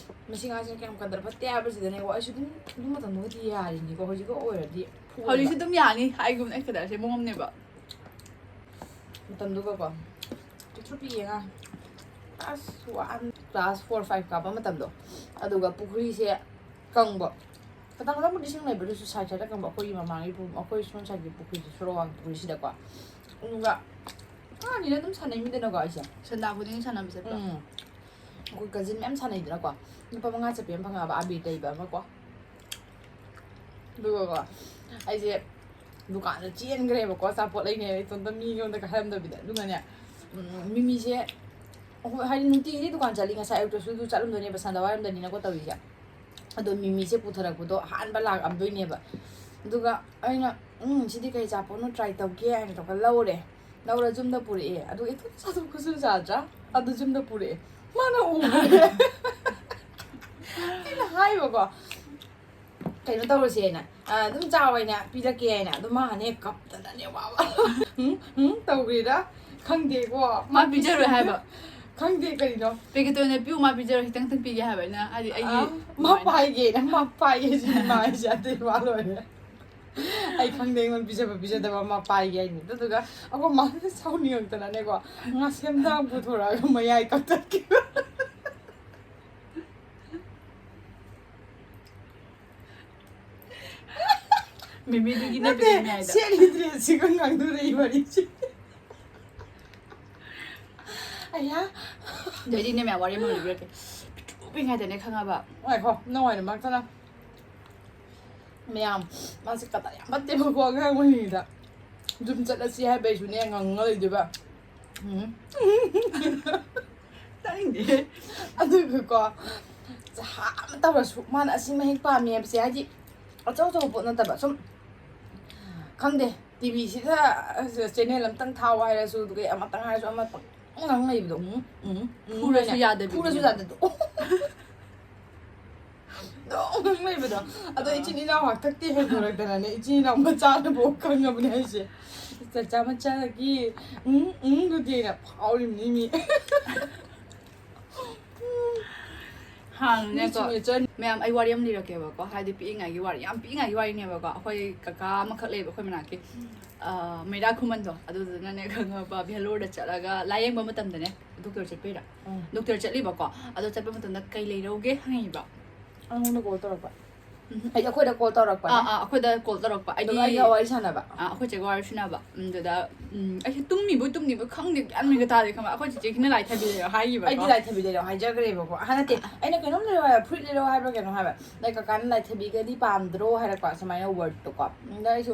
ꯃꯁꯤ ꯉꯥꯁꯦ ꯀꯌꯥꯝ ꯀꯟꯗꯔ ꯐꯠꯇꯦ ꯍꯥꯏꯕꯁꯤꯗꯅꯦꯀꯣ, ꯑꯩꯁꯨ ꯑꯗꯨꯝ ꯑꯗꯨ ꯃꯇꯝꯗꯨꯒꯗꯤ ꯌꯥꯔꯤꯅꯤꯀꯣ, ꯍꯧꯖꯤꯛꯀ ꯑꯣꯏꯔꯗꯤ ꯐꯨꯒꯗꯕ꯫ ꯍꯧꯖꯤꯛꯁꯨ ꯑꯗꯨꯝ ꯌꯥꯅꯤ, ꯑꯩꯒꯨꯝ ꯑꯩ ꯀꯗꯔꯁꯦ ꯃꯑꯣꯡ ꯑꯃꯅꯦꯕ꯫ ꯃꯇꯝꯗꯨꯒꯀꯣ, ꯄꯤꯛꯇ꯭ꯔꯨ ꯄꯤꯛꯑꯦ ꯑꯉꯥꯡ, class one, class four, five ꯀꯥꯕ ꯃꯇꯝꯗꯣ꯫ ꯑꯗꯨꯒ ꯄꯨꯈ꯭ꯔꯤꯁꯦ ꯀꯪꯕ, ꯈꯇꯪ ꯈꯇꯪꯕꯨꯗꯤ ꯏꯁꯤꯡ ꯂꯩꯕꯗꯨꯁꯨ side side ꯀꯪꯕ, ꯑꯩꯈꯣꯏꯒꯤ ꯃꯃꯥꯡꯒꯤ ꯄꯨ-, ꯑꯩꯈꯣꯏ ꯁꯣꯝ side ꯀꯤ ꯄꯨꯈ꯭ꯔꯤꯁꯦ, ꯁꯣꯔꯣꯛ ꯋꯥꯡ ꯄꯨꯈ꯭ꯔꯤꯁꯤꯗꯀꯣ꯫ ꯑꯗꯨꯒ ꯑꯉꯥꯡꯅꯤꯅ ꯑꯗꯨꯝ ꯁꯥꯟꯅꯩꯃꯤꯗꯅꯀꯣ ꯑꯩꯁꯦ꯫ ꯁꯟꯗꯥ ꯈꯨꯗꯤꯡꯒꯤ ꯁꯥꯟꯅꯕ ꯆꯠꯄ꯫ ꯎꯝ꯫ ꯑꯩꯈꯣꯏ cousin ꯃꯌꯥꯝ ꯁꯥꯟꯅꯩꯗꯅꯀꯣ꯫ ꯂꯨꯄꯥ ꯃꯉꯥ ꯆꯠꯄꯤ ꯑꯃ ꯐꯪꯉꯛꯑꯕ, ꯑꯕꯤꯔ ꯇꯩꯕ ꯑꯃꯀꯣ꯫ ꯑꯗꯨꯒꯀꯣ, ꯑꯩꯁꯦ ꯗꯨꯀꯥꯟꯗ ꯆꯦꯟꯈ꯭ꯔꯦꯕꯀꯣ, ꯑꯆꯥꯄꯣꯠ ꯂꯩꯅꯦꯅ ꯏꯇꯣꯝꯇ ꯃꯤꯉꯣꯟꯗ ꯀꯥꯍꯜꯂꯝꯗꯕꯤꯗ꯫ ꯑꯗꯨꯒꯅꯦ, ꯎꯝ, ꯃꯤꯃꯤꯁꯦ, ꯑꯩꯈꯣꯏ ꯍꯥꯏꯗꯤ ꯅꯨꯡꯇꯤꯒꯤꯗꯤ ꯗꯨꯀꯥꯟ ꯆꯠꯂꯤ, ꯉꯁꯥꯏ ꯑꯌꯨꯛꯇꯁꯨ ꯑꯗꯨ ꯆꯠꯂꯝꯗꯣꯏꯅꯦꯕ, ꯁꯟꯗꯥꯋꯥꯏꯔꯝꯗꯅꯤꯅꯀꯣ ꯇꯧꯔꯤꯁꯦ꯫ ꯑꯗꯣ ꯃꯤꯃꯤꯁꯦ ꯄꯨꯊꯔꯛꯄꯗꯣ ꯑꯍꯥꯟꯕ ꯂꯥꯛꯑꯝꯗꯣꯏꯅꯦꯕ꯫ ꯑꯗꯨꯒ ꯑꯩꯅ, "ꯎꯝ, ꯁꯤꯗꯤ ꯀꯩ ꯑꯆꯥꯄꯣꯠꯅꯣ, try ꯇꯧꯒꯦ" ꯍꯥꯏꯅ ꯇꯧꯔꯒ ꯂꯧꯔꯦ꯫ ꯂꯧꯔ ꯌꯨꯝꯗ ꯄꯨꯔꯛꯑꯦ꯫ ꯑꯗꯨꯒ ꯏꯊꯟ ꯆꯥꯊꯣꯛꯄꯁꯨ ꯌꯥꯗ꯭ꯔꯥ? ꯑꯗꯨ ꯌꯨꯝꯗ ꯄꯨꯔꯛꯑꯦ꯫ ꯃꯥꯅ ꯎꯈ꯭ꯔꯦ꯫ ꯑꯩꯅ ꯍꯥꯏꯕꯀꯣ, "ꯀꯩꯅꯣ ꯇꯧꯔꯁꯦꯅ, ꯑ, ꯑꯗꯨꯝ ꯆꯥꯎ ꯍꯥꯏꯅ ꯄꯤꯔꯛꯀꯦ" ꯍꯥꯏꯅ꯫ ꯑꯗꯨ ꯃꯥꯅꯦ ꯀꯞꯇꯅꯅꯦ, ꯋꯥ, ꯋꯥ꯫ "ꯎꯝ, ꯎꯝ" ꯇꯧꯈ꯭ꯔꯤꯔꯥ? ꯈꯪꯗꯦꯀꯣ꯫ ꯃꯥ ꯄꯤꯖꯔꯣꯏ ꯍꯥꯏꯕ꯫ ꯈꯪꯗꯦ ꯀꯔꯤꯅꯣ꯫ ꯄꯦꯀꯦꯠꯇ ꯑꯣꯏꯅ ꯄꯤꯌꯨ, ꯃꯥ ꯄꯤꯖꯔꯣꯏ, ꯈꯤꯇꯪ ꯈꯤꯇꯪ ꯄꯤꯒꯦ ꯍꯥꯏꯕ ꯑꯩꯅ, ꯍꯥꯏꯗꯤ ꯑꯩꯒꯤ ꯑ, ꯃꯥ ꯄꯥꯏꯒꯦꯅ, ꯃꯥ ꯄꯥꯏꯒꯦ ꯁꯤꯅꯤ ꯃꯥ ꯍꯥꯏꯁꯦ, ꯑꯇꯩ ꯋꯥ ꯂꯣꯏꯔꯦ꯫ ꯑꯩ ꯈꯪꯗꯦ, ꯑꯩꯉꯣꯟꯗ ꯄꯤꯖꯕ ꯄꯤꯖꯗꯕ ꯃꯥ ꯄꯥꯏꯒꯦ ꯍꯥꯏꯅꯤ꯫ ꯑꯗꯨꯗꯨꯒ ꯑꯩꯈꯣꯏ ꯃꯥꯅ ꯁꯥꯎꯅꯤꯡꯉꯛꯇꯅꯅꯦꯀꯣ, ꯉꯥ ꯁꯦꯝꯗꯥꯡ ꯄꯨꯊꯣꯔꯛꯑꯒ ꯃꯌꯥꯏ ꯀꯛꯊꯠꯈꯤꯕ꯫ ꯃꯤꯃꯤꯗꯨꯒꯤ ꯅꯠꯇꯦ, ꯅꯠꯇꯦ, ꯃꯌꯥꯏꯗ꯫ ꯁꯦꯠꯂꯤ dress ꯁꯤꯒ ꯉꯥꯡꯗꯣꯔꯛꯏ ꯋꯥꯔꯤꯁꯦ꯫ ꯑꯌꯥ, ꯑꯗꯩꯗꯤꯅꯦ ꯃꯌꯥꯝ ꯋꯥꯔꯤ ꯑꯃ ꯂꯤꯕꯤꯔꯛꯀꯦ꯫ ꯄꯤꯛꯇ꯭ꯔꯨ ꯄꯤꯛꯏꯉꯩꯗꯅꯦ ꯈꯪꯉꯕ? ꯉꯥꯏꯈꯣ, ꯅꯪ ꯋꯥꯔꯤ ꯃꯔꯛꯇꯅ ꯃꯌꯥꯝ, ꯃꯥꯁꯦ ꯀꯗꯥ ꯌꯥꯝ ꯐꯠꯇꯦꯕꯀꯣ ꯑꯉꯥꯡ ꯑꯣꯏꯔꯤꯉꯩꯗ꯫ ꯌꯨꯝ ꯆꯠꯂꯁꯤ ꯍꯥꯏꯕꯩꯁꯨꯅꯦ ꯉꯪꯉ ꯂꯩꯗꯣꯏꯕ꯫ ꯎꯝ꯫ ꯇꯥꯅꯤꯡꯗꯦ꯫ ꯑꯗꯨꯒꯀꯣ, ꯖꯍꯥ ꯑꯃ ꯇꯧꯔꯁꯨ ꯃꯥꯅ ꯑꯁꯤ ꯃꯍꯦꯛ ꯄꯥꯝꯃꯤ ꯍꯥꯏꯕꯁꯦ, ꯍꯥꯏꯗꯤ ꯑꯆꯧ ꯑꯆꯧꯕ ꯄꯣꯠ ꯅꯠꯇꯕ, ꯁꯨꯝ ꯈꯪꯗꯦ, ꯇꯤꯚꯤꯁꯤꯗ ꯆꯦꯅꯦꯜ ꯑꯃꯇꯪ ꯊꯥꯎ ꯍꯥꯏꯔꯁꯨ, ꯑꯗꯨꯒ ꯑꯃꯇꯪ ꯍꯥꯏꯔꯁꯨ, ꯑꯃ ꯄꯪꯉꯥꯡ ꯂꯩꯕꯗꯣ꯫ ꯎꯝ, ꯎꯝ, ꯎꯝ ꯐꯨꯔꯁꯨ ꯍꯥꯏꯅ ꯌꯥꯗꯕꯤ꯫ ꯐꯨꯔꯁꯨ ꯌꯥꯗꯕꯗꯣ꯫ ꯑꯗꯨꯝ ꯂꯩꯕꯗꯣ꯫ ꯑꯗꯣ ꯏꯆꯤꯟ ꯏꯅꯥꯎ ꯍꯥꯛꯇꯛꯇꯤ ꯍꯦꯟꯗꯣꯔꯛꯇꯅꯅꯦ, ꯏꯆꯤꯟ ꯏꯅꯥꯎ ꯃꯆꯥꯅꯕꯨ ꯈꯪꯉꯕꯅꯦ ꯑꯩꯁꯦ꯫ ꯆꯆꯥ ꯃꯆꯥꯒꯤ ꯎꯝ ꯎꯝꯗꯨꯗꯤꯅ ꯐꯥꯎꯔꯤꯕꯅꯤ ꯃꯤ꯫ ꯍꯥꯟꯅꯅꯦꯀꯣ꯫ ꯃꯤ ꯆꯨꯝꯅ ꯆꯠ- ꯃꯌꯥꯝ, ꯑꯩ ꯋꯥꯔꯤ ꯑꯃ ꯂꯤꯔꯛꯀꯦꯕꯀꯣ, ꯍꯥꯏꯗꯤ ꯄꯤꯛꯏꯉꯩꯒꯤ ꯋꯥꯔꯤ, ꯌꯥꯝ ꯄꯤꯛꯏꯉꯩꯒꯤ ꯋꯥꯔꯤꯅꯦꯕꯀꯣ꯫ ꯑꯩꯈꯣꯏ ꯀꯀꯥ ꯑꯃꯈꯛ ꯂꯩꯕ ꯑꯩꯈꯣꯏ ꯃꯅꯥꯛꯀꯤ, ꯑ, ꯃꯩꯔꯥ ꯈꯨꯃꯟꯗꯣ, ꯑꯗꯨꯗꯨꯅꯅꯦ ꯈꯪꯉꯕ, ꯚꯦꯂꯣꯔꯗ ꯆꯠꯂꯒ ꯂꯥꯏꯌꯦꯡꯕ ꯃꯇꯝꯗꯅꯦ, ꯗꯣꯛꯇꯔ ꯆꯠꯄꯩꯔꯥ? ꯎꯝ. ꯗꯣꯛꯇꯔ ꯆꯠꯂꯤꯕꯀꯣ꯫ ꯑꯗꯣ ꯆꯠꯄ ꯃꯇꯝꯗ ꯀꯩ ꯂꯩꯔꯧꯒꯦ ꯍꯪꯉꯤꯕ꯫ ꯑꯩꯉꯣꯟꯗ ꯀꯣꯜ ꯇꯧꯔꯛꯄ꯫ ꯎꯝ. ꯑꯩ, ꯑꯩꯈꯣꯏꯗ ꯀꯣꯜ ꯇꯧꯔꯛꯄꯅꯦ꯫ ꯑꯥ, ꯑꯥ, ꯑꯩꯈꯣꯏꯗ ꯀꯣꯜ ꯇꯧꯔꯛꯄ꯫ ꯑꯩꯗꯤ ꯑꯗꯨꯒ ꯑꯩꯒ ꯋꯥꯔꯤ ꯁꯥꯟꯅꯕ꯫ ꯑꯥ, ꯑꯩꯈꯣꯏ ꯆꯦꯒ ꯋꯥꯔꯤ ꯁꯥꯟꯅꯕ꯫ ꯎꯝ, ꯑꯗꯨꯗ, ꯎꯝ, ꯑꯩꯁꯦ ꯇꯨꯝꯃꯤꯕꯣꯏ ꯇꯨꯝꯗꯤꯕꯣꯏ ꯈꯪꯗꯦ, ꯒ꯭ꯌꯥꯟ ꯃꯦꯟꯒ ꯇꯥꯗꯦ, ꯈꯪꯕ꯭ꯔꯥ? ꯑꯩꯈꯣꯏ ꯆꯦꯆꯦꯒꯤꯅ ꯂꯥꯏ ꯊꯥꯕꯤ ꯂꯩꯔꯣ ꯍꯥꯏꯈꯤꯕꯀꯣ꯫ ꯑꯩꯗꯤ ꯂꯥꯏ ꯊꯥꯕꯤ ꯂꯩꯔꯣ ꯍꯥꯏꯖꯈ꯭ꯔꯦꯕꯀꯣ꯫ ꯑꯍ, ꯅꯠꯇꯦ, ꯑꯩꯅ ꯀꯩꯅꯣꯝ ꯂꯩꯔꯣ ꯍꯥꯏꯕ, ꯐꯨꯔꯤꯠ ꯂꯩꯔꯣ ꯍꯥꯏꯕ꯭ꯔꯥ ꯀꯩꯅꯣ ꯍꯥꯏꯕ꯫ ꯑꯗꯩ ꯀꯀꯥꯅ ꯂꯥꯏ ꯊꯥꯕꯤꯒꯗꯤ ꯄꯥꯝꯗ꯭ꯔꯣ ꯍꯥꯏꯔꯛꯄ, ꯁꯨꯃꯥꯏꯅ ꯋꯥꯔꯗꯇꯣꯀꯣ꯫ ꯑꯗ ꯑꯩꯁꯨ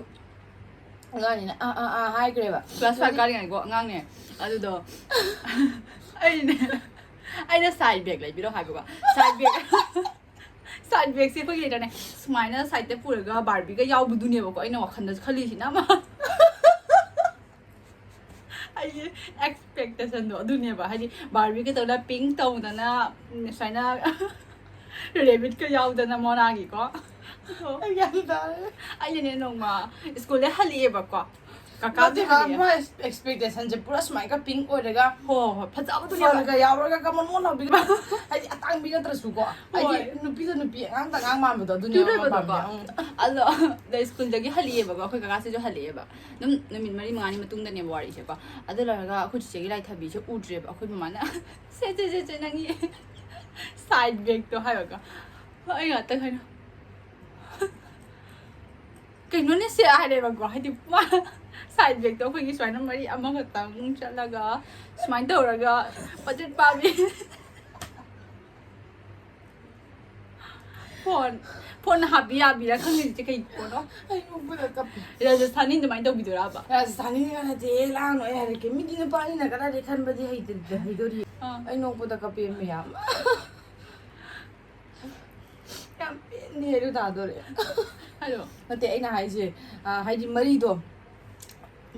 ꯑꯉꯥꯡꯅꯤꯅ ꯑꯥ, ꯑꯥ, ꯑꯥ ꯍꯥꯏꯈ꯭ꯔꯦꯕ꯫ ꯀ꯭ꯂꯥꯁ ꯐꯥꯏꯚ ꯀꯥꯔꯤꯉꯩꯀꯣ ꯑꯉꯥꯡꯅꯦ꯫ ꯑꯗꯨꯗꯣ ꯑꯩꯅꯦ, ꯑꯩꯅ ꯁꯥꯏꯠ ꯕꯦꯒ ꯂꯩꯕꯤꯔꯣ ꯍꯥꯏꯕꯀꯣ꯫ ꯁꯥꯏꯠ ꯕꯦꯒ, ꯁꯥꯏꯠ ꯕꯦꯒꯁꯦ ꯑꯩꯈꯣꯏꯒꯤ ꯂꯩꯇ꯭ꯔꯅꯦ, ꯁꯨꯃꯥꯏꯅ ꯁꯥꯏꯠꯇ ꯄꯨꯔꯒ ꯕꯥꯔꯕꯤꯒ ꯌꯥꯎꯕꯗꯨꯅꯦꯕꯀꯣ ꯑꯩꯅ ꯋꯥꯈꯜꯗ ꯈꯜꯂꯤꯁꯤꯅ ꯑꯃ꯫ ꯑꯩꯒꯤ ꯑꯦꯛꯁꯄꯦꯛꯇꯦꯁꯟꯗꯣ ꯑꯗꯨꯅꯦꯕ, ꯍꯥꯏꯗꯤ ꯕꯥꯔꯕꯤꯒ ꯇꯧꯗꯅ ꯄꯤꯡ ꯇꯧꯗꯅ, ꯎꯝ, ꯁꯨꯃꯥꯏꯅ ꯔꯦꯕꯤꯠꯀ ꯌꯥꯎꯗꯅ ꯃꯣꯅꯥꯒꯤꯀꯣ꯫ ꯑꯗꯣ ꯑꯩ ꯒ꯭ꯌꯥꯟ ꯇꯥꯔꯦ꯫ ꯑꯩꯅꯅꯦ ꯅꯣꯡꯃ ꯁ꯭ꯀꯨꯜꯗꯩ ꯍꯜꯂꯛꯑꯦꯕꯀꯣ, ꯀꯀꯥꯗꯤ ꯅꯠꯇꯦ, ꯍꯜꯂꯛꯑꯦ꯫ ꯃꯥ ꯑꯦꯛꯁꯄꯦꯛꯇꯦꯁꯟꯁꯦ ꯄꯨꯔꯥ ꯁꯨꯃꯥꯏꯅ ꯄꯤꯡ ꯑꯣꯏꯔꯒ ꯍꯣ, ꯍꯣ, ꯍꯣ, ꯐꯖꯕꯗꯨꯅꯦꯕ꯫ ꯐꯔꯒ ꯌꯥꯎꯔꯒ ꯀꯃꯟ ꯑꯣꯟ ꯂꯥꯎꯕꯤꯒ, ꯍꯥꯏꯗꯤ ꯑꯇꯥꯡꯕꯤ ꯅꯠꯇ꯭ꯔꯁꯨꯀꯣ, ꯍꯥꯏꯗꯤ ꯍꯣꯏ꯫ ꯅꯨꯄꯤꯗ ꯅꯨꯄꯤ, ꯑꯉꯥꯡꯗ ꯑꯉꯥꯡ ꯃꯥꯟꯕꯗꯣ, ꯑꯗꯨꯅꯦ ꯇꯨꯗꯕꯗꯣꯀꯣ꯫ ꯄꯥꯝꯃꯤꯁꯦ꯫ ꯎꯝ꯫ ꯑꯗꯣ ꯑꯗꯩ ꯁ꯭ꯀꯨꯜꯗꯒꯤ ꯍꯜꯂꯛꯑꯦꯕꯀꯣ, ꯑꯩꯈꯣꯏ ꯀꯀꯥꯁꯤꯁꯨ ꯍꯜꯂꯛꯑꯦꯕ꯫ ꯑꯗꯨꯝ ꯅꯨꯃꯤꯠ ꯃꯔꯤ ꯃꯉꯥꯅꯤ ꯃꯇꯨꯡꯗꯅꯦꯕ ꯋꯥꯔꯤꯁꯦꯀꯣ꯫ ꯑꯗꯨ ꯂꯣꯏꯔꯒ ꯑꯩꯈꯣꯏ ꯆꯤꯆꯦꯒꯤ ꯂꯥꯏꯊꯕꯤꯁꯦ ꯎꯗ꯭ꯔꯦꯕ꯫ ꯑꯩꯈꯣꯏ ꯃꯃꯥꯅ "ꯁꯦ, ꯁꯦ, ꯁꯦ, ꯁꯦ, ꯅꯪꯒꯤ ꯁꯥꯏꯠ ꯕꯦꯒꯇꯣ" ꯍꯥꯏꯔꯒ ꯑꯩ ꯉꯥꯛꯇꯪ ꯍꯥꯏꯅ "ꯀꯩꯅꯣꯅꯦ ꯁꯦ?" ꯍꯥꯏꯔꯦꯕꯀꯣ꯫ ꯍꯥꯏꯗꯤ ꯃꯥ Side bag ꯇꯣ ꯑꯩꯈꯣꯏꯒꯤ ꯁꯨꯃꯥꯏꯅ ꯃꯔꯤ ꯑꯃꯈꯛꯇꯪ ꯆꯠꯂꯒ ꯁꯨꯃꯥꯏꯅ ꯇꯧꯔꯒ ꯄꯆꯠ ꯄꯥꯕꯤ꯫ Phone, phone ꯅ ꯍꯥꯞꯄꯤ ꯌꯥꯕꯤꯔꯥ ꯈꯪꯗꯦ ꯁꯤꯁꯦ ꯀꯩ ꯄꯣꯠꯅꯣ? ꯑꯩ ꯅꯣꯛꯄꯗ ꯀꯞꯄꯤ꯫ ꯔꯥꯖꯁꯊꯥꯅꯤ ꯑꯗꯨꯃꯥꯏꯅ ꯇꯧꯕꯤꯗꯣꯏꯔꯕ? ꯔꯥꯖꯁꯊꯥꯅꯤꯒ ꯅꯠꯇꯦ, ꯂꯥꯡꯅꯣ ꯑꯩ ꯍꯥꯏꯔꯛꯀꯦ꯫ ꯃꯤꯗꯤ ꯅꯨꯄꯥꯅꯤꯅ ꯀꯗꯥꯏꯗꯩ ꯈꯟꯕꯗꯤ ꯍꯩꯇ-, ꯍꯩꯗꯣꯔꯤ꯫ ꯑꯥ꯫ ꯑꯩ ꯅꯣꯛꯄꯗ ꯀꯞꯄꯦ ꯃꯌꯥꯝ꯫ ꯌꯥꯝ ꯄꯦꯟꯗꯦ ꯑꯗꯨ ꯇꯥꯗꯣꯔꯦ꯫ ꯍꯥꯏꯔꯣ꯫ ꯅꯠꯇꯦ, ꯑꯩꯅ ꯍꯥꯏꯁꯦ, ꯑ, ꯍꯥꯏꯗꯤ ꯃꯔꯤꯗꯣ,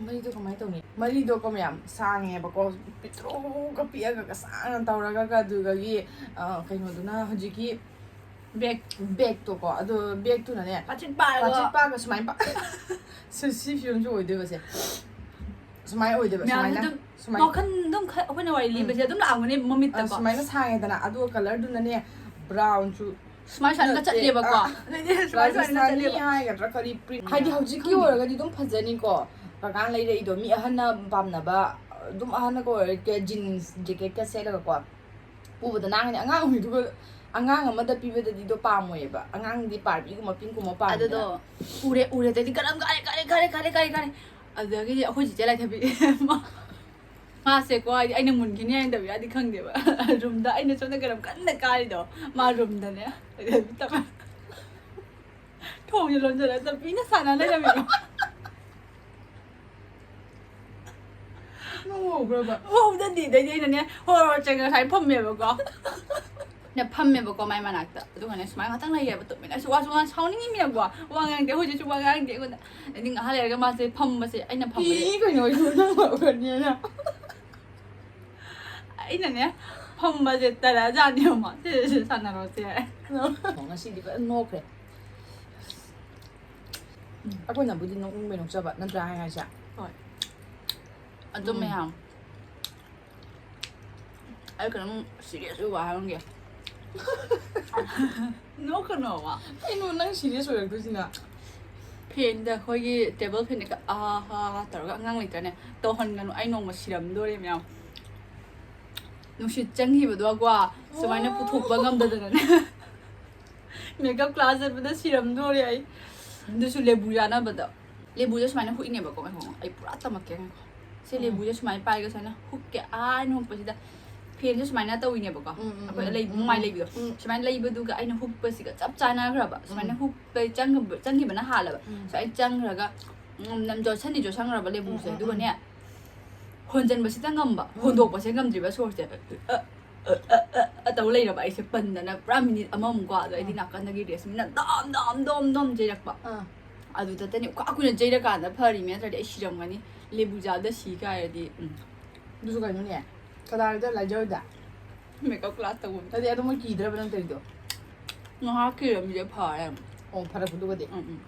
ꯃꯔꯤꯗꯣ ꯀꯃꯥꯏꯅ ꯇꯧꯅꯤ? ꯃꯔꯤꯗꯣ ꯀꯣ ꯃꯌꯥꯝ ꯁꯥꯡꯉꯦꯕꯀꯣ, ꯄꯤꯛꯇ꯭ꯔꯨꯒ ꯄꯤꯛꯑꯒ ꯁꯥꯡꯅ ꯇꯧꯔꯒ, ꯑꯗꯨꯗꯒꯤ, ꯑ, ꯀꯩꯅꯣꯗꯨꯅ ꯍꯧꯖꯤꯛꯀꯤ bag, bag ꯇꯣ ꯀꯣ, ꯑꯗꯣ bag ꯇꯨꯅꯅꯦ, ꯄꯥꯆꯤꯠ ꯄꯥꯔꯒ꯫ ꯄꯥꯆꯤꯠ ꯄꯥꯔꯒ ꯁꯨꯃꯥꯏꯅ ꯄꯥ-, ꯁꯤ, ꯁꯤ ꯐꯤꯕꯝꯁꯦ ꯑꯣꯏꯗꯣꯏꯕꯁꯦ꯫ ꯁꯨꯃꯥꯏꯅ ꯑꯣꯏꯗꯣꯏꯕ, ꯃꯌꯥꯝꯁꯦ ꯁꯨꯃꯥꯏꯅ, ꯑꯗꯨꯝ ꯁꯨꯃꯥꯏꯅ꯫ ꯋꯥꯈꯜ ꯑꯗꯨꯝ ꯈ-, ꯑꯩꯈꯣꯏꯅ ꯋꯥꯔꯤ ꯎꯝ꯫ ꯂꯤꯕꯁꯦ ꯑꯗꯨꯝ ꯂꯥꯛꯑꯝꯒꯅꯤ ꯃꯃꯤꯠꯇꯀꯣ꯫ ꯑ, ꯁꯨꯃꯥꯏꯅ ꯁꯥꯡꯉꯦꯗꯅ, ꯑꯗꯨꯒ colour ꯗꯨꯅꯅꯦ, brown ꯁꯨ ꯁꯨꯃꯥꯏ ꯁꯨꯃꯥꯏꯅꯒ ꯅꯠꯇꯦ꯫ ꯆꯠꯂꯦꯕꯀꯣ꯫ ꯑ, ꯅꯠꯇꯦ, ꯁꯨꯃꯥꯏ ꯁꯨꯃꯥꯏꯅ ꯔꯥꯖꯁꯊꯥꯅꯤ ꯆꯠꯂꯦꯕ꯫ ꯍꯥꯏꯒꯗ꯭ꯔꯥ ꯀꯔꯤ print ꯍꯥꯏꯗꯤ ꯍꯥꯏꯒꯗ꯭ꯔꯥ ꯍꯧꯖꯤꯛꯀꯤ ꯈꯪꯗꯦ꯫ ꯑꯣꯏꯔꯒꯗꯤ ꯑꯗꯨꯝ ꯐꯖꯅꯤꯀꯣ꯫ ꯀꯀꯥꯅ ꯂꯩꯔꯛꯏꯗꯣ ꯃꯤ ꯑꯍꯟꯅ ꯄꯥꯝꯅꯕ, ꯑꯗꯨꯝ ꯑꯍꯟꯅꯒ ꯑꯣꯏꯔꯒ jeans jacket ꯀ ꯁꯦꯠꯂꯒꯀꯣ꯫ ꯄꯨꯕꯗ ꯅꯥꯟꯒꯅꯤ꯫ ꯑꯉꯥꯡ ꯍꯨꯏꯗꯨꯒ, ꯑꯉꯥꯡ ꯑꯃꯗ ꯄꯤꯕꯗꯗꯤ ꯑꯗꯣ ꯄꯥꯝꯃꯣꯏꯌꯦꯕ꯫ ꯑꯉꯥꯡꯗꯤ ꯕꯥꯔꯕꯤꯒꯨꯝꯕ, ꯄꯤꯡꯀꯨꯝꯕ ꯄꯥꯝꯃꯤꯗꯅ꯫ ꯑꯗꯨꯗꯣ ꯎꯔꯦ, ꯎꯔꯦ, ꯑꯗꯩꯗꯤ ꯀꯔꯝ ꯀꯥꯔꯦ, ꯀꯥꯔꯦ, ꯀꯥꯔꯦ, ꯀꯥꯔꯦ, ꯀꯥꯔꯦ꯫ ꯑꯗꯨꯗꯒꯤꯗꯤ ꯑꯩꯈꯣꯏ ꯆꯤꯆꯦ ꯂꯥꯏꯊꯕꯤ꯫ ꯃꯥ-, ꯃꯥꯁꯦꯀꯣ, ꯍꯥꯏꯗꯤ ꯑꯩꯅ ꯃꯨꯟꯈꯤꯅꯤ ꯍꯥꯏꯅ ꯇꯧꯕꯤꯔꯗꯤ ꯈꯪꯗꯦꯕ꯫ Room ꯗ ꯑꯩꯅ ꯁꯣꯝꯗ ꯀꯔꯝ ꯀꯟꯅ ꯀꯥꯔꯤꯗꯣ, ꯃꯥ room ꯗꯅꯦ꯫ ꯊꯣꯡꯁꯦ ꯂꯣꯟꯖꯜꯂ ꯆꯝꯄꯤꯅ ꯁꯥꯟꯅ ꯂꯩꯔꯝꯃꯦꯕ꯫ ꯅꯪ ꯎꯍꯧꯕ꯭ꯔꯕ? ꯎꯍꯧꯗꯗꯤ, ꯑꯗꯩꯗꯤ ꯑꯩꯅꯅꯦ, ꯍꯣꯏ, ꯍꯣꯏ, ꯆꯪꯉ ꯁꯨꯃꯥꯏꯅ ꯐꯝꯃꯦꯕꯀꯣ꯫ ꯅꯦ, ꯐꯝꯃꯦꯕꯀꯣ ꯃꯥꯏ ꯃꯅꯥꯛꯇ꯫ ꯑꯗꯨꯒꯅꯦ, ꯁꯨꯃꯥꯏꯅ ꯉꯥꯛꯇꯪ ꯂꯩꯌꯦꯕ, ꯇꯨꯃꯤꯟꯅ꯫ ꯑꯩꯁꯨ ꯋꯥꯁꯨ ꯉꯥꯡ-, ꯁꯥꯎꯅꯤꯡꯉꯤꯃꯤꯅꯀꯣ꯫ ꯋꯥ ꯉꯥꯡꯗꯦ, ꯍꯧꯖꯤꯛꯁꯨ ꯋꯥ ꯉꯥꯡꯗꯦ ꯑꯩꯉꯣꯟꯗ꯫ ꯑꯗꯩꯗꯤ ꯉꯥꯏꯍꯥꯛ ꯂꯩꯔꯒ ꯃꯥꯁꯦ ꯐꯝꯕꯁꯦ, ꯑꯩꯅ ꯐꯝꯕꯁꯦ꯫ ꯏ, ꯀꯩꯅꯣ, ꯑꯩꯁꯨ ꯅꯪ ꯎꯍꯧꯒꯅꯤꯅ꯫ ꯑꯩꯅꯅꯦ, ꯐꯝꯕꯁꯦ ꯇꯜꯂꯖꯥꯠꯅꯦꯕ ꯃꯥ꯫ ꯁꯦ, ꯁꯦ, ꯁꯥꯟꯅꯔꯣꯁꯦ ꯍꯥꯏ꯫ ꯉꯁꯤꯗꯤ ꯐꯖꯅ ꯅꯣꯛꯈ꯭ꯔꯦ꯫ ꯑꯩꯈꯣꯏꯅꯕꯨꯗꯤ ꯅꯣꯛꯅꯤꯡꯕꯩ ꯅꯣꯛꯆꯕ ꯅꯠꯇ꯭ꯔꯥ ꯑꯩ ꯍꯥꯏꯁꯦ? ꯍꯣꯏ꯫ ꯑꯗꯨ ꯎꯝ꯫ ꯃꯌꯥꯝ, ꯑꯩ ꯀꯩꯅꯣꯝ serious ꯑꯣꯏꯕ ꯍꯥꯏꯔꯝꯒꯦ꯫ ꯅꯣꯛꯀꯅꯣꯕ꯫ ꯀꯩꯅꯣ ꯅꯪ serious ꯑꯣꯏꯔꯛꯇꯣꯏꯁꯤꯅ? Fan ꯗ ꯑꯩꯈꯣꯏꯒꯤ table fan ꯗ ꯑꯥ ꯍꯥ ꯍꯥ ꯇꯧꯔꯒ ꯑꯉꯥꯡ ꯂꯩꯇ꯭ꯔꯅꯦ? ꯇꯧꯍꯟꯒꯅꯨ, ꯑꯩ ꯅꯣꯡꯃ ꯁꯤꯔꯝꯗꯣꯔꯦ ꯃꯌꯥꯝ꯫ ꯅꯨꯡꯁꯤꯠ ꯆꯪꯈꯤꯕꯗꯣꯀꯣ, ꯁꯨꯃꯥꯏꯅ ꯄꯨꯊꯣꯛꯄ ꯉꯝꯗꯗꯅꯅꯦ꯫ Makeup class ꯆꯠꯄꯗ ꯁꯤꯔꯝꯗꯣꯔꯦ ꯑꯩ꯫ ꯑꯗꯨꯁꯨ ꯂꯦꯕꯨ ꯆꯥꯅꯕꯗ꯫ ꯂꯦꯕꯨꯁꯦ ꯁꯨꯃꯥꯏꯅ ꯍꯨꯛꯏꯅꯦꯕꯀꯣ꯫ ꯉꯥꯏꯈꯣ, ꯑꯩ ꯄꯨꯔꯥ ꯇꯝꯃꯛꯀꯦ꯫ ꯉꯥꯏꯈꯣ꯫ ꯁꯤ ꯎꯝ꯫ ꯂꯦꯕꯨꯁꯦ ꯁꯨꯃꯥꯏꯅ ꯄꯥꯏꯔꯒ ꯁꯨꯃꯥꯏꯅ ꯍꯨꯛꯀꯦ꯫ ꯑꯥ, ꯑꯩꯅ ꯍꯨꯛꯄꯁꯤꯗ ꯐꯦꯟꯁꯦ ꯁꯨꯃꯥꯏꯅ ꯇꯧꯋꯤꯅꯦꯕꯀꯣ꯫ ꯎꯝ, ꯎꯝ, ꯑꯩꯈꯣꯏ ꯎꯝ, ꯂꯩ-, ꯎꯝ, ꯃꯃꯥꯏ ꯎꯝ, ꯂꯩꯕꯤꯗꯣ꯫ ꯎꯝ꯫ ꯁꯨꯃꯥꯏꯅ ꯂꯩꯕꯗꯨꯒ ꯑꯩꯅ ꯍꯨꯛꯄꯁꯤꯒ ꯆꯞ ꯆꯥꯟꯅꯈ꯭ꯔꯕ꯫ ꯁꯨꯃꯥꯏꯅ ꯎꯝ꯫ ꯍꯨꯛꯄ ꯆꯪꯈꯤꯕ-, ꯆꯪꯈꯤꯕꯅ ꯍꯥꯜꯂꯕ꯫ ꯎꯝ꯫ ꯁꯨꯃꯥꯏꯅ ꯆꯪꯈ꯭ꯔꯒ, ꯎꯝ, ꯅꯝ ꯌꯣꯠꯁꯟꯗꯤ ꯌꯣꯠꯁꯟꯈ꯭ꯔꯕ ꯂꯦꯕꯨꯁꯦ꯫ ꯎꯝ, ꯎꯝ, ꯑꯗꯨꯒꯅꯦ, ꯎꯝ꯫ ꯍꯣꯟꯖꯟꯕꯁꯤꯗ ꯉꯝꯕ, ꯎꯝ꯫ ꯍꯣꯟꯗꯣꯛꯄꯁꯦ ꯉꯝꯗ꯭ꯔꯤꯕ ꯁꯣꯔꯁꯦ꯫ ꯑ, ꯑ, ꯑ, ꯑ, ꯑ ꯇꯧ ꯂꯩꯔꯕ ꯑꯩꯁꯦ ꯄꯟꯗꯅ ꯄꯨꯔꯥ ꯃꯤꯅꯤꯠ ꯑꯃꯃꯨꯛꯀꯣ꯫ ꯑꯗꯣ ꯑꯩꯗꯤ ꯎꯝ꯫ ꯅꯥꯀꯟꯗꯒꯤ ꯔꯦꯁꯃꯤꯅ ꯗꯝ, ꯗꯝ, ꯗꯝ, ꯗꯝ ꯆꯩꯔꯛꯄ꯫ ꯑꯥ꯫ ꯑꯗꯨꯗꯇꯅꯦ ꯈ꯭ꯋꯥ ꯀꯨꯏꯅ ꯆꯩꯔꯀꯥꯟꯗ ꯐꯔꯤꯃꯦ, ꯅꯠꯇ꯭ꯔꯗꯤ ꯑꯩ ꯁꯤꯔꯝꯒꯅꯤ꯫ ꯂꯦꯕꯨ ꯆꯥꯕꯗ ꯁꯤ ꯀꯥꯏꯔꯗꯤ, ꯎꯝ꯫ ꯑꯗꯨꯁꯨ ꯀꯩꯅꯣꯅꯦ, ꯀꯗꯥꯏꯗ ꯂꯥꯏꯖꯧꯗ? Makeup class ꯇꯧꯕ꯫ ꯅꯠꯇꯦ, ꯑꯗꯨ ꯃꯣꯏ ꯀꯤꯗ꯭ꯔꯕ ꯅꯪ ꯇꯧꯔꯤꯗꯣ? ꯉꯥꯏꯍꯥꯛ ꯀꯤꯔꯝꯃꯤꯁꯦ ꯐꯔꯦ꯫ ꯑꯣ, ꯐꯔꯛꯄꯗꯨꯒꯗꯤ? ꯎꯝ, ꯎꯝ꯫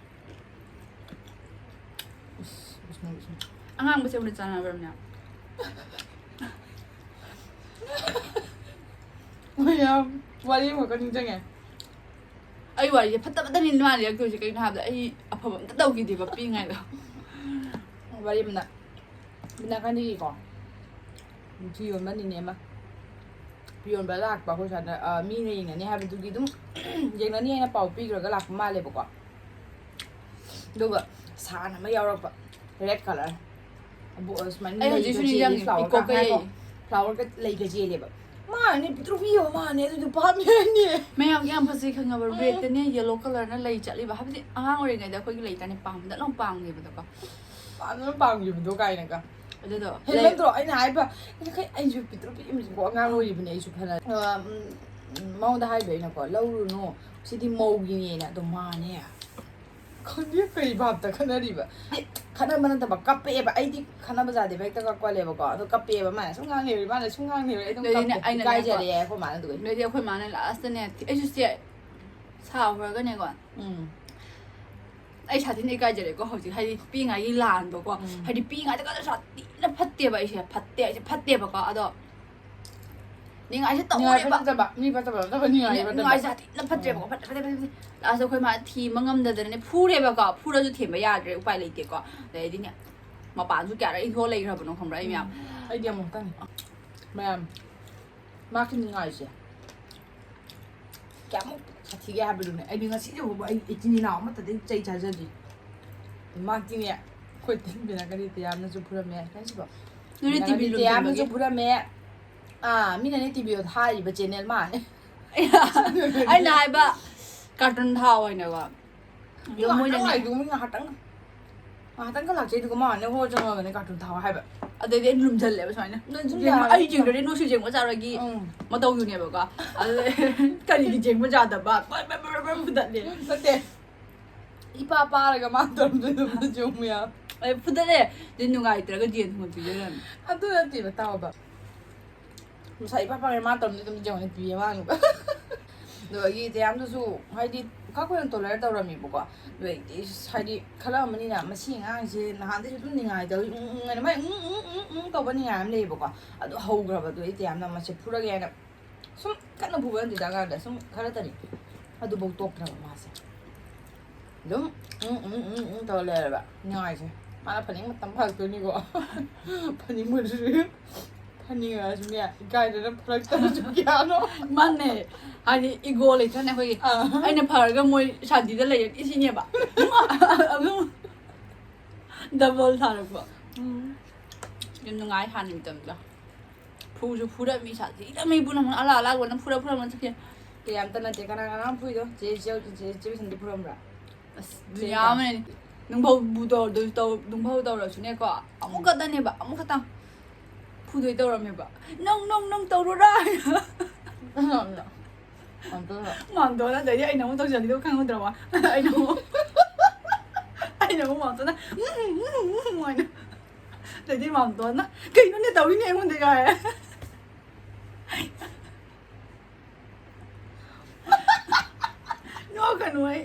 ꯏꯁ, ꯏꯁ, ꯏꯁ꯫ ꯑꯉꯥꯡꯕꯁꯦ ꯎꯅ ꯆꯥꯟꯅꯕ꯭ꯔꯕꯅꯦ? ꯃꯌꯥꯝ, ꯋꯥꯔꯤ ꯑꯃꯈꯛ ꯅꯤꯡꯁꯤꯡꯉꯦ꯫ ꯑꯩ ꯋꯥꯔꯤꯁꯦ ꯐꯠꯇꯕꯇꯅꯤ ꯃꯥꯅ ꯂꯤꯔꯛꯇꯣꯏꯁꯦ꯫ ꯀꯩꯒꯤꯅꯣ ꯍꯥꯏꯕꯗ ꯑꯩ ꯑꯐꯕ ꯑꯝꯇ ꯇꯧꯈꯤꯗꯦꯕ ꯄꯤꯛꯏꯉꯩꯗ꯫ ꯋꯥꯔꯤ ꯑꯃꯅ, ꯅꯥꯀꯟꯗꯒꯤꯀꯣ, ꯐꯤ ꯌꯣꯟꯕ ꯅꯤꯅꯦ ꯑꯃ, ꯐꯤ ꯌꯣꯟꯕ ꯂꯥꯛꯄ ꯑꯩꯈꯣꯏ ꯁ꯭ꯋꯥꯏꯗ, ꯑ, ꯃꯤꯅ ꯌꯦꯡꯅꯅꯤ ꯍꯥꯏꯕꯗꯨꯒꯤ ꯑꯗꯨꯝ ꯌꯦꯡꯅꯅꯤ ꯍꯥꯏꯅ ꯄꯥꯎ ꯄꯤꯈ꯭ꯔꯒ ꯂꯥꯛꯄ ꯃꯥꯜꯂꯦꯕꯀꯣ꯫ ꯑꯗꯨꯒ ꯁꯥꯟ ꯑꯃ ꯌꯥꯎꯔꯛꯄ, red colour꯫ ꯑꯕꯨ-, ꯑ, ꯁꯨꯃꯥꯏꯅ ꯑꯩ ꯍꯧꯖꯤꯛꯁꯨ ꯂꯩꯒ ꯆꯦꯜꯂꯤ ꯅꯤꯡꯁꯤꯡꯉꯤ, flower ꯀ-, ꯄꯤꯀꯣꯛꯀ ꯉꯥꯏꯈꯣ, ꯌꯩ꯫ Flower ꯀ ꯂꯩꯒ ꯆꯦꯜꯂꯦꯕ꯫ ꯃꯥꯅꯦ, ꯄꯤꯛꯇ꯭ꯔꯨ ꯄꯤꯛꯑꯕ ꯃꯥꯅꯦ, ꯑꯗꯨꯗꯣ ꯄꯥꯝꯃꯦ ꯍꯥꯏꯅꯦ꯫ ꯃꯌꯥꯝ ꯌꯥꯝ ꯐꯖꯩ ꯈꯪꯉꯕ? ꯎꯝ꯫ Red ꯇꯅꯦ yellow colour ꯅ ꯂꯩ ꯆꯠꯂꯤꯕ꯫ ꯍꯥꯏꯕꯗꯤ ꯑꯉꯥꯡ ꯑꯣꯏꯔꯤꯉꯩꯗ ꯑꯩꯈꯣꯏꯒꯤ ꯂꯩꯇꯅꯦ ꯄꯥꯝꯕꯗ ꯑꯗꯨꯝ ꯄꯥꯝꯈꯤꯕꯗꯀꯣ꯫ ꯄꯥꯝꯕꯗ ꯑꯗꯨꯝ ꯄꯥꯝꯈꯤꯕꯗꯣ ꯀꯥꯏꯅꯒ꯫ ꯑꯗꯨꯗꯣ ꯍꯦꯟꯃꯟꯗ꯭ꯔꯣ? ꯑꯩꯅ ꯍꯥꯏꯕ, ꯑꯩꯅ ꯈꯩ-, ꯑꯩꯁꯨ ꯄꯤꯛꯇ꯭ꯔꯨ ꯄꯤꯛꯏꯃꯤꯁꯤꯀꯣ, ꯑꯉꯥꯡ ꯑꯣꯏꯔꯤꯕꯅꯦ ꯑꯩꯁꯨ ꯐꯅ꯫ ꯑ, ꯎꯝ, ꯎꯝ, ꯃꯉꯣꯟꯗ ꯍꯥꯏꯕ ꯑꯩꯅꯀꯣ, "ꯂꯧꯔꯨꯅꯨ, ꯁꯤꯗꯤ ꯃꯧꯒꯤꯅꯦꯅ"꯫ ꯑꯗꯣ ꯃꯥꯅꯦ, ꯈꯪꯗꯦ ꯀꯩ ꯚꯥꯞꯇ ꯈꯠꯅꯔꯤꯕ꯫ ꯈꯠꯅꯕ ꯅꯠꯇꯕ, ꯀꯞꯄꯛꯑꯦꯕ꯫ ꯑꯩꯗꯤ ꯈꯠꯅꯕ ꯖꯥꯠꯗꯤ ꯍꯦꯛꯇ ꯀꯛꯀꯜꯂꯦꯕꯀꯣ꯫ ꯑꯗꯣ ꯀꯞꯄꯛꯑꯦꯕ, ꯃꯥꯅ ꯁꯨꯝ ꯉꯥꯡ ꯂꯩꯔꯦ, ꯃꯥꯅ ꯁꯨꯝ ꯉꯥꯡ ꯂꯩꯔꯦ꯫ ꯑꯩ ꯑꯗꯨꯝ ꯑꯗꯩꯗꯤꯅꯦ, ꯀꯞꯄꯦ꯫ ꯑꯩꯅꯅꯦꯀꯣ, ꯏꯀꯥꯏꯖꯔꯛꯑꯦ ꯑꯩꯈꯣꯏ ꯃꯥꯅ ꯑꯗꯨꯒꯤ꯫ ꯑꯗꯩꯗꯤ ꯑꯩꯈꯣꯏ ꯃꯥꯅ last ꯇꯅꯦ, ꯑꯩꯁꯨ ꯆꯦ-, ꯁꯥꯎꯈ꯭ꯔꯒꯅꯦꯀꯣ꯫ ꯎꯝ꯫ ꯑꯩ ꯁꯥꯊꯤꯅ ꯏꯀꯥꯏꯖꯔꯦꯀꯣ ꯍꯧꯖꯤꯛ, ꯍꯥꯏꯗꯤ ꯄꯤꯛꯏꯉꯩꯒꯤ ꯂꯥꯟꯗꯣꯀꯣ꯫ ꯎꯝ꯫ ꯍꯥꯏꯗꯤ ꯄꯤꯛꯏꯉꯩꯗꯀꯣ ꯁꯥꯊꯤꯅ ꯐꯠꯇꯦꯕ ꯑꯩꯁꯦ, ꯐꯠꯇꯦ, ꯑꯩꯁꯦ ꯐꯠꯇꯦꯕꯀꯣ꯫ ꯑꯗꯣ ꯅꯤꯡꯉꯥꯏꯁꯦ ꯅꯤꯡꯉꯥꯏ ꯇꯧꯔꯦꯕ꯫ ꯐꯠꯇꯕ, ꯃꯤ ꯐꯠꯇꯕ ꯅꯠꯇꯕ, ꯅꯤꯡꯉꯥꯏ ꯐꯠꯇꯕ꯫ ꯅꯤꯡꯉꯥꯏꯁꯦ ꯁꯥꯊꯤꯅ ꯐꯠꯇ꯭ꯔꯦꯕꯀꯣ, ꯎꯝ꯫ ꯐꯠꯇ꯭ꯔꯦ, ꯐꯠꯇ꯭ꯔꯦ, ꯐꯠꯇ꯭ꯔꯦ꯫ Last ꯑꯩꯈꯣꯏ ꯃꯥ ꯊꯦꯝꯕ ꯉꯝꯗꯗꯅꯅꯦ ꯐꯨꯔꯦꯕꯀꯣ꯫ ꯐꯨꯔꯁꯨ ꯊꯦꯝꯕ ꯌꯥꯗ꯭ꯔꯦ, ꯎꯄꯥꯏ ꯂꯩꯇꯦꯀꯣ꯫ ꯑꯗꯩꯗꯤꯅꯦ, ꯃꯄꯥꯟꯁꯨ ꯀꯌꯥꯔꯛ ꯏꯟꯊꯣꯛꯑ ꯂꯩꯈ꯭ꯔꯕꯅꯣ ꯈꯪꯕ꯭ꯔꯥ ꯑꯩ ꯃꯌꯥꯝ? ꯎꯝ꯫ ꯑꯩꯗꯤ ꯑꯃꯨꯛꯇꯪꯅꯤ꯫ ꯃꯌꯥꯝ, ꯃꯥꯒꯤ ꯅꯤꯡꯉꯥꯏꯁꯦ ꯀꯌꯥꯃꯨꯛ ꯁꯥꯊꯤꯒꯦ ꯍꯥꯏꯕꯗꯨꯅꯦ꯫ ꯑꯩꯗꯤ ꯉꯁꯤꯁꯨ ꯐꯥꯎꯕ ꯑꯩ ꯏꯆꯤꯟ ꯏꯅꯥꯎ ꯑꯃꯠꯇꯗꯒꯤ ꯆꯩ ꯆꯥꯖꯗ꯭ꯔꯤ꯫ ꯃꯍꯥꯛꯇꯤꯅꯦ ꯑꯩꯈꯣꯏ ꯇꯤꯟꯕꯤꯔꯛꯀꯅꯤ ꯇꯤꯌꯥꯝꯅꯁꯨ ꯐꯨꯔꯝꯃꯦ ꯅꯪꯁꯤꯕꯣ ꯅꯣꯏꯗꯤ ꯇꯤꯚꯤ ꯇꯤꯌꯥꯝꯅꯁꯨ ꯐꯨꯔꯝꯃꯦ ꯑꯥ ꯃꯤꯅꯅꯦ ꯇꯤꯚꯤꯗꯣ ꯊꯥꯔꯤꯕ ꯆꯦꯅꯦꯜ ꯃꯥꯅꯦ ꯑꯩꯅ ꯍꯥꯏꯕ ꯀꯥꯔꯇꯨꯟ ꯊꯥꯎ ꯑꯣꯏꯅꯀꯣ ꯑꯗꯣ ꯃꯣꯏꯅꯅꯦ ꯉꯥꯏꯗꯨ ꯃꯤ ꯉꯥꯏꯍꯥꯛꯇꯪ ꯉꯥꯏꯍꯥꯛꯇꯪꯒ ꯂꯥꯛꯆꯩꯗꯨꯒ ꯃꯥꯅꯦ ꯍꯣ ꯆꯪꯉꯒꯅꯦ ꯀꯥꯔꯇꯨꯟ ꯊꯥꯎ ꯍꯥꯏꯕ ꯑꯗꯩꯗꯤ ꯑꯩ ꯂꯨꯝꯁꯜꯂꯦꯕ ꯁꯨꯃꯥꯏꯅ ꯅꯪꯁꯨ ꯌꯦꯡꯕ- ꯌꯥꯔꯦ. ꯑꯩ ꯌꯦꯡꯗ꯭ꯔꯗꯤ ꯅꯣꯏꯁꯨ ꯌꯦꯡꯕ ꯆꯥꯔꯣꯏꯒꯤ ꯎꯝ ꯃꯇꯧꯗꯨꯅꯦꯕꯀꯣ ꯑꯗꯨ ꯀꯔꯤꯒꯤ ꯌꯦꯡꯕ ꯌꯥꯗꯕ ꯕꯔ ꯕꯔ ꯕꯔ ꯕꯔ ꯐꯨꯗꯠꯂꯦ ꯅꯠꯇꯦ ꯏꯄꯥ ꯄꯥꯔꯒ ꯃꯥ ꯇꯧꯔꯝꯗꯣꯏꯗꯣ ꯑꯝꯇ ꯆꯨꯝꯃꯨ ꯌꯥ ꯑꯩ ꯐꯨꯗꯠꯂꯦ ꯑꯗꯨ ꯅꯨꯡꯉꯥꯏꯇ꯭ꯔꯒ ꯌꯦꯟ ꯊꯣꯡꯕ ꯄꯤꯖꯔꯝꯃꯦ ꯑꯗꯨ ꯅꯠꯇꯦꯕ ꯇꯥꯎꯕ ꯉꯁꯥꯏ ꯏꯄꯥ ꯄꯥꯔꯒ ꯃꯥ ꯇꯧꯔꯝꯗꯣꯏꯗꯣ ꯑꯝꯇ ꯆꯨꯝꯃꯨ ꯄꯤꯌꯦ ꯃꯥꯅꯨꯕ ꯑꯗꯨꯗꯒꯤ ꯇꯌꯥꯝꯗꯨꯁꯨ ꯍꯥꯏꯗꯤ ꯈꯔ ꯀꯨꯏꯅ ꯇꯣꯂꯔꯦꯠ ꯇꯧꯔꯝꯃꯦꯕꯀꯣ ꯑꯗꯨꯗꯩꯗꯤ ꯍꯥꯏꯗꯤ ꯈꯜꯂꯛꯑꯕꯅꯤꯅ ꯃꯁꯤ ꯑꯉꯥꯡꯁꯦ ꯅꯍꯥꯟꯗꯩꯁꯨ ꯑꯗꯨꯝ ꯅꯤꯡꯉꯥꯏ ꯇꯧꯏ ꯎꯝ ꯎꯝ ꯍꯥꯏꯅ ꯃꯥꯏ ꯎꯝ ꯎꯝ ꯎꯝ ꯎꯝ ꯇꯧꯕ ꯅꯤꯡꯉꯥꯏ ꯑꯃ ꯂꯩꯌꯦꯕꯀꯣ ꯑꯗꯨ ꯍꯧꯈ꯭ꯔꯕꯗꯣ ꯑꯩ ꯇꯌꯥꯝꯅ ꯃꯁꯦ ꯐꯨꯔꯒꯦ ꯍꯥꯏꯅ ꯁꯨꯝ ꯀꯟꯅ ꯐꯨꯕ ꯅꯠꯇꯦꯗ ꯑꯉꯥꯡꯗ ꯁꯨꯝ ꯈꯔꯇꯅꯤ ꯑꯗꯨꯐꯥꯎ ꯇꯣꯛꯇ꯭ꯔꯕ ꯃꯥꯁꯦ ꯑꯗꯨꯝ ꯎꯝ ꯎꯝ ꯎꯝ ꯎꯝ ꯇꯧꯔ ꯂꯩꯔꯕ ꯅꯤꯡꯉꯥꯏꯁꯦ ꯃꯥꯅ ꯐꯅꯤꯡ ꯃꯇꯝ ꯐꯔꯛꯇꯣꯏꯅꯤꯀꯣ ꯐꯅꯤꯡꯕꯗꯨꯁꯨ ꯐꯅꯤꯡꯉꯁꯨꯅꯦ ꯏꯀꯥꯏꯗꯅ ꯐꯔꯛꯇꯕꯁꯨ ꯀꯌꯥꯅꯣ ꯃꯥꯅꯦ ꯍꯥꯏꯗꯤ ꯏꯒꯣ ꯂꯩꯇ꯭ꯔꯅꯦ ꯑꯩꯈꯣꯏꯒꯤ ꯑꯥ. ꯑꯩꯅ ꯐꯔꯒ ꯃꯣꯏ ꯁꯥꯟꯇꯤꯗ ꯂꯩꯔꯗꯤ ꯁꯤꯅꯦꯕ ꯑꯗꯨꯝ ꯗꯕꯜ ꯊꯥꯔꯛꯄ ꯌꯥꯝ ꯅꯨꯡꯉꯥꯏ ꯍꯥꯟꯅ ꯃꯇꯝꯗꯣ ꯐꯨꯁꯨ ꯐꯨꯔꯝꯃꯤ ꯁꯥꯟꯇꯤꯗ ꯃꯤ ꯄꯨꯝꯅꯃꯛ ꯑꯂꯥ ꯑꯂꯥꯛꯄꯅ ꯐꯨꯔ ꯐꯨꯔ ꯆꯠꯈꯤ ꯀꯌꯥꯝꯇ ꯅꯠꯇꯦ ꯀꯅꯥ ꯀꯅꯥ ꯐꯨꯏꯗꯣ ꯆꯦ ꯆꯦ ꯆꯦ ꯆꯦ ꯕꯤꯁꯟꯗꯤ ꯐꯨꯔꯝꯕ꯭ꯔꯥ ꯑꯁ ꯗꯨꯅꯤꯌꯥ ꯑꯃꯅꯤ ꯅꯨꯡꯐꯧꯕꯨ ꯇꯧꯔꯗꯣꯏ ꯇꯧ ꯅꯨꯡꯐꯧ ꯇꯧꯔꯁꯨꯅꯦꯀꯣ ꯑꯃꯨꯛ ꯈꯛꯇꯅꯦꯕ ꯑꯃꯨꯛ ꯈꯛꯇꯪ ꯐꯨꯗꯣꯏ ꯇꯧꯔꯝꯃꯦꯕ ꯅꯪ ꯅꯪ ꯅꯪ ꯇꯧꯔꯣꯔꯥ ꯑꯝꯇ ꯃꯥꯝꯇꯣꯟꯅ ꯑꯗꯩꯗꯤ ꯑꯩꯅ ꯑꯃꯨꯛ ꯇꯧꯁꯤꯜꯂꯤꯗꯣ ꯈꯪꯍꯧꯗ꯭ꯔꯕ ꯑꯩꯅ ꯑꯃꯨꯛ ꯑꯩꯅ ꯑꯃꯨꯛ ꯃꯥꯝꯇꯣꯟꯅ ꯎꯝ ꯎꯝ ꯎꯝ ꯎꯝ ꯍꯥꯏꯅ ꯑꯗꯩꯗꯤ ꯃꯥꯝꯇꯣꯟꯅ ꯀꯩꯅꯣꯅꯦ ꯇꯧꯔꯤꯅꯦ ꯑꯩꯉꯣꯟꯗ ꯀꯥꯏ ꯅꯣꯛꯀꯅꯨ ꯑꯩ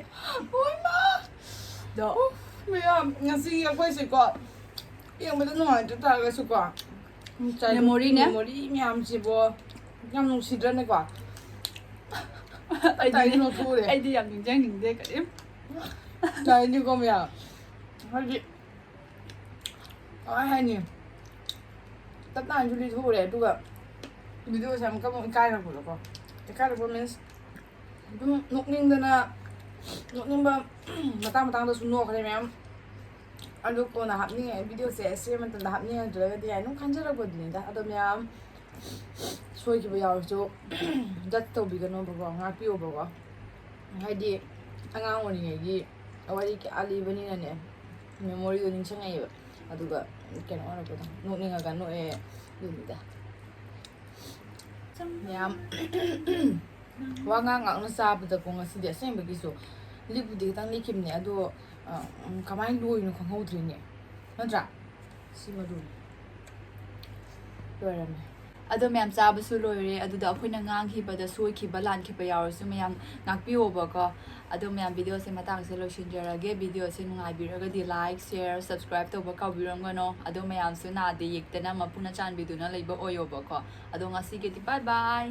ꯍꯣꯏꯃ ꯑꯗꯣ ꯃꯌꯥꯝ ꯉꯁꯤ ꯑꯩꯈꯣꯏꯁꯦꯀꯣ ꯌꯦꯡꯕꯗ ꯅꯨꯡꯉꯥꯏꯇ ꯇꯥꯔꯒꯁꯨꯀꯣ Memory ꯅꯦ. ꯃꯦꯃꯣꯔꯤ ꯃꯌꯥꯝꯁꯤꯕꯣ ꯌꯥꯝ ꯅꯨꯡꯁꯤꯗ꯭ꯔꯅꯦꯀꯣ ꯑꯩꯗꯤ ꯇꯥꯏꯗꯤ ꯅꯣꯛꯊꯣꯛꯎꯔꯦ ꯑꯩꯗꯤ ꯌꯥꯝ ꯅꯤꯡꯁꯤꯡꯅꯤꯡꯗꯦ ꯀꯔꯤꯝ ꯇꯥꯏꯗꯤꯀꯣ ꯃꯌꯥꯝ ꯍꯥꯏꯗꯤ ꯀꯃꯥꯏ ꯍꯥꯏꯅꯤ ꯇꯞ ꯇꯥꯅꯁꯨ ꯂꯤꯊꯣꯛꯎꯔꯦ ꯑꯗꯨꯒ ꯚꯤꯗꯤꯑꯣꯁꯦ ꯑꯃꯨꯛꯀ ꯑꯃꯨꯛ ꯏꯀꯥꯏꯔꯛꯄꯗꯣꯀꯣ ꯏꯀꯥꯏꯔꯛꯄ ꯃꯤꯟꯁ ꯑꯗꯨꯝ ꯅꯣꯛꯅꯤꯡꯗꯅ ꯅꯣꯛꯅꯤꯡꯕ ꯃꯇꯥꯡ ꯃꯇꯥꯡꯗꯁꯨ ꯅꯣꯛꯈ꯭ꯔꯦ ꯃꯌꯥꯝ ꯑꯗꯣ ꯀꯣꯟꯅ ꯍꯥꯞꯅꯤꯡꯉꯦ, ꯚꯤꯗꯤꯑꯣꯁꯦ ꯁꯦꯝꯕ ꯃꯇꯝꯗ ꯍꯥꯞꯅꯤꯡꯉꯛꯇ꯭ꯔꯒꯗꯤ ꯑꯗꯨꯝ ꯈꯟꯖꯔꯛꯄꯗꯨꯅꯤꯗ꯫ ꯑꯗꯣ ꯃꯌꯥꯝ ꯁꯣꯏꯈꯤꯕ ꯌꯥꯎꯔꯁꯨ ꯖꯠ ꯇꯧꯕꯤꯒꯅꯣꯕꯀꯣ, ꯉꯥꯛꯄꯤꯌꯣꯕꯀꯣ꯫ ꯍꯥꯏꯗꯤ ꯑꯉꯥꯡ ꯑꯣꯏꯔꯤꯉꯩꯒꯤ ꯋꯥꯔꯤ ꯀꯌꯥ ꯂꯤꯕꯅꯤꯅꯅꯦ, ꯃꯦꯃꯣꯔꯤꯗꯣ ꯅꯤꯡꯁꯤꯡꯉꯛꯑꯦꯕ꯫ ꯑꯗꯨꯒ ꯀꯩꯅꯣ ꯑꯣꯏꯔꯛꯄꯗꯣ, ꯅꯣꯛꯅꯤꯡꯉꯒ ꯅꯣꯛꯑꯦ ꯑꯗꯨꯅꯤꯗ꯫ ꯃꯌꯥꯝ ꯋꯥ ꯉꯥꯡ ꯉꯥꯡꯅ ꯆꯥꯕꯗꯀꯣ, ꯉꯁꯤꯗꯤ ꯑꯁꯦꯡꯕꯒꯤꯁꯨ ꯂꯤꯛꯄꯨꯗꯤ ꯈꯤꯇꯪ ꯂꯤꯛꯈꯤꯕꯅꯦ, ꯑꯗꯣ ꯑ, ꯎꯝ, ꯀꯃꯥꯏꯅ ꯂꯣꯏꯅꯣ ꯈꯪꯍꯧꯗ꯭ꯔꯤꯅꯦ, ꯅꯠꯇ꯭ꯔꯥ? ꯁꯤꯃꯗꯨꯅꯤ꯫ ꯂꯣꯏꯔꯝꯃꯦ꯫ ꯑꯗꯣ ꯃꯌꯥꯝ ꯆꯥꯕꯁꯨ ꯂꯣꯏꯔꯦ꯫ ꯑꯗꯨꯗ ꯑꯩꯈꯣꯏꯅ ꯉꯥꯡꯈꯤꯕꯗ ꯁꯣꯏꯈꯤꯕ ꯂꯥꯟꯈꯤꯕ ꯌꯥꯎꯔꯁꯨ ꯃꯌꯥꯝ ꯉꯥꯛꯄꯤꯌꯣꯕꯀꯣ꯫ ꯑꯗꯣ ꯃꯌꯥꯝ ꯚꯤꯗꯤꯑꯣꯁꯦ ꯃꯇꯥꯡꯁꯦ ꯂꯣꯏꯁꯤꯟꯖꯔꯒꯦ꯫ ꯚꯤꯗꯤꯑꯣꯁꯦ ꯅꯨꯡꯉꯥꯏꯕꯤꯔꯒꯗꯤ like, share, subscribe ꯇꯧꯕ ꯀꯥꯎꯕꯤꯔꯝꯒꯅꯣ꯫ ꯑꯗꯣ ꯃꯌꯥꯝꯁꯨ ꯅꯥꯗ ꯌꯦꯛꯇꯅ ꯃꯄꯨꯅ ꯆꯥꯟꯕꯤꯗꯨꯅ ꯂꯩꯕ ꯑꯣꯏꯌꯣꯕꯀꯣ꯫ ꯑꯗꯣ ꯉꯁꯤꯒꯤꯗꯤ bye bye꯫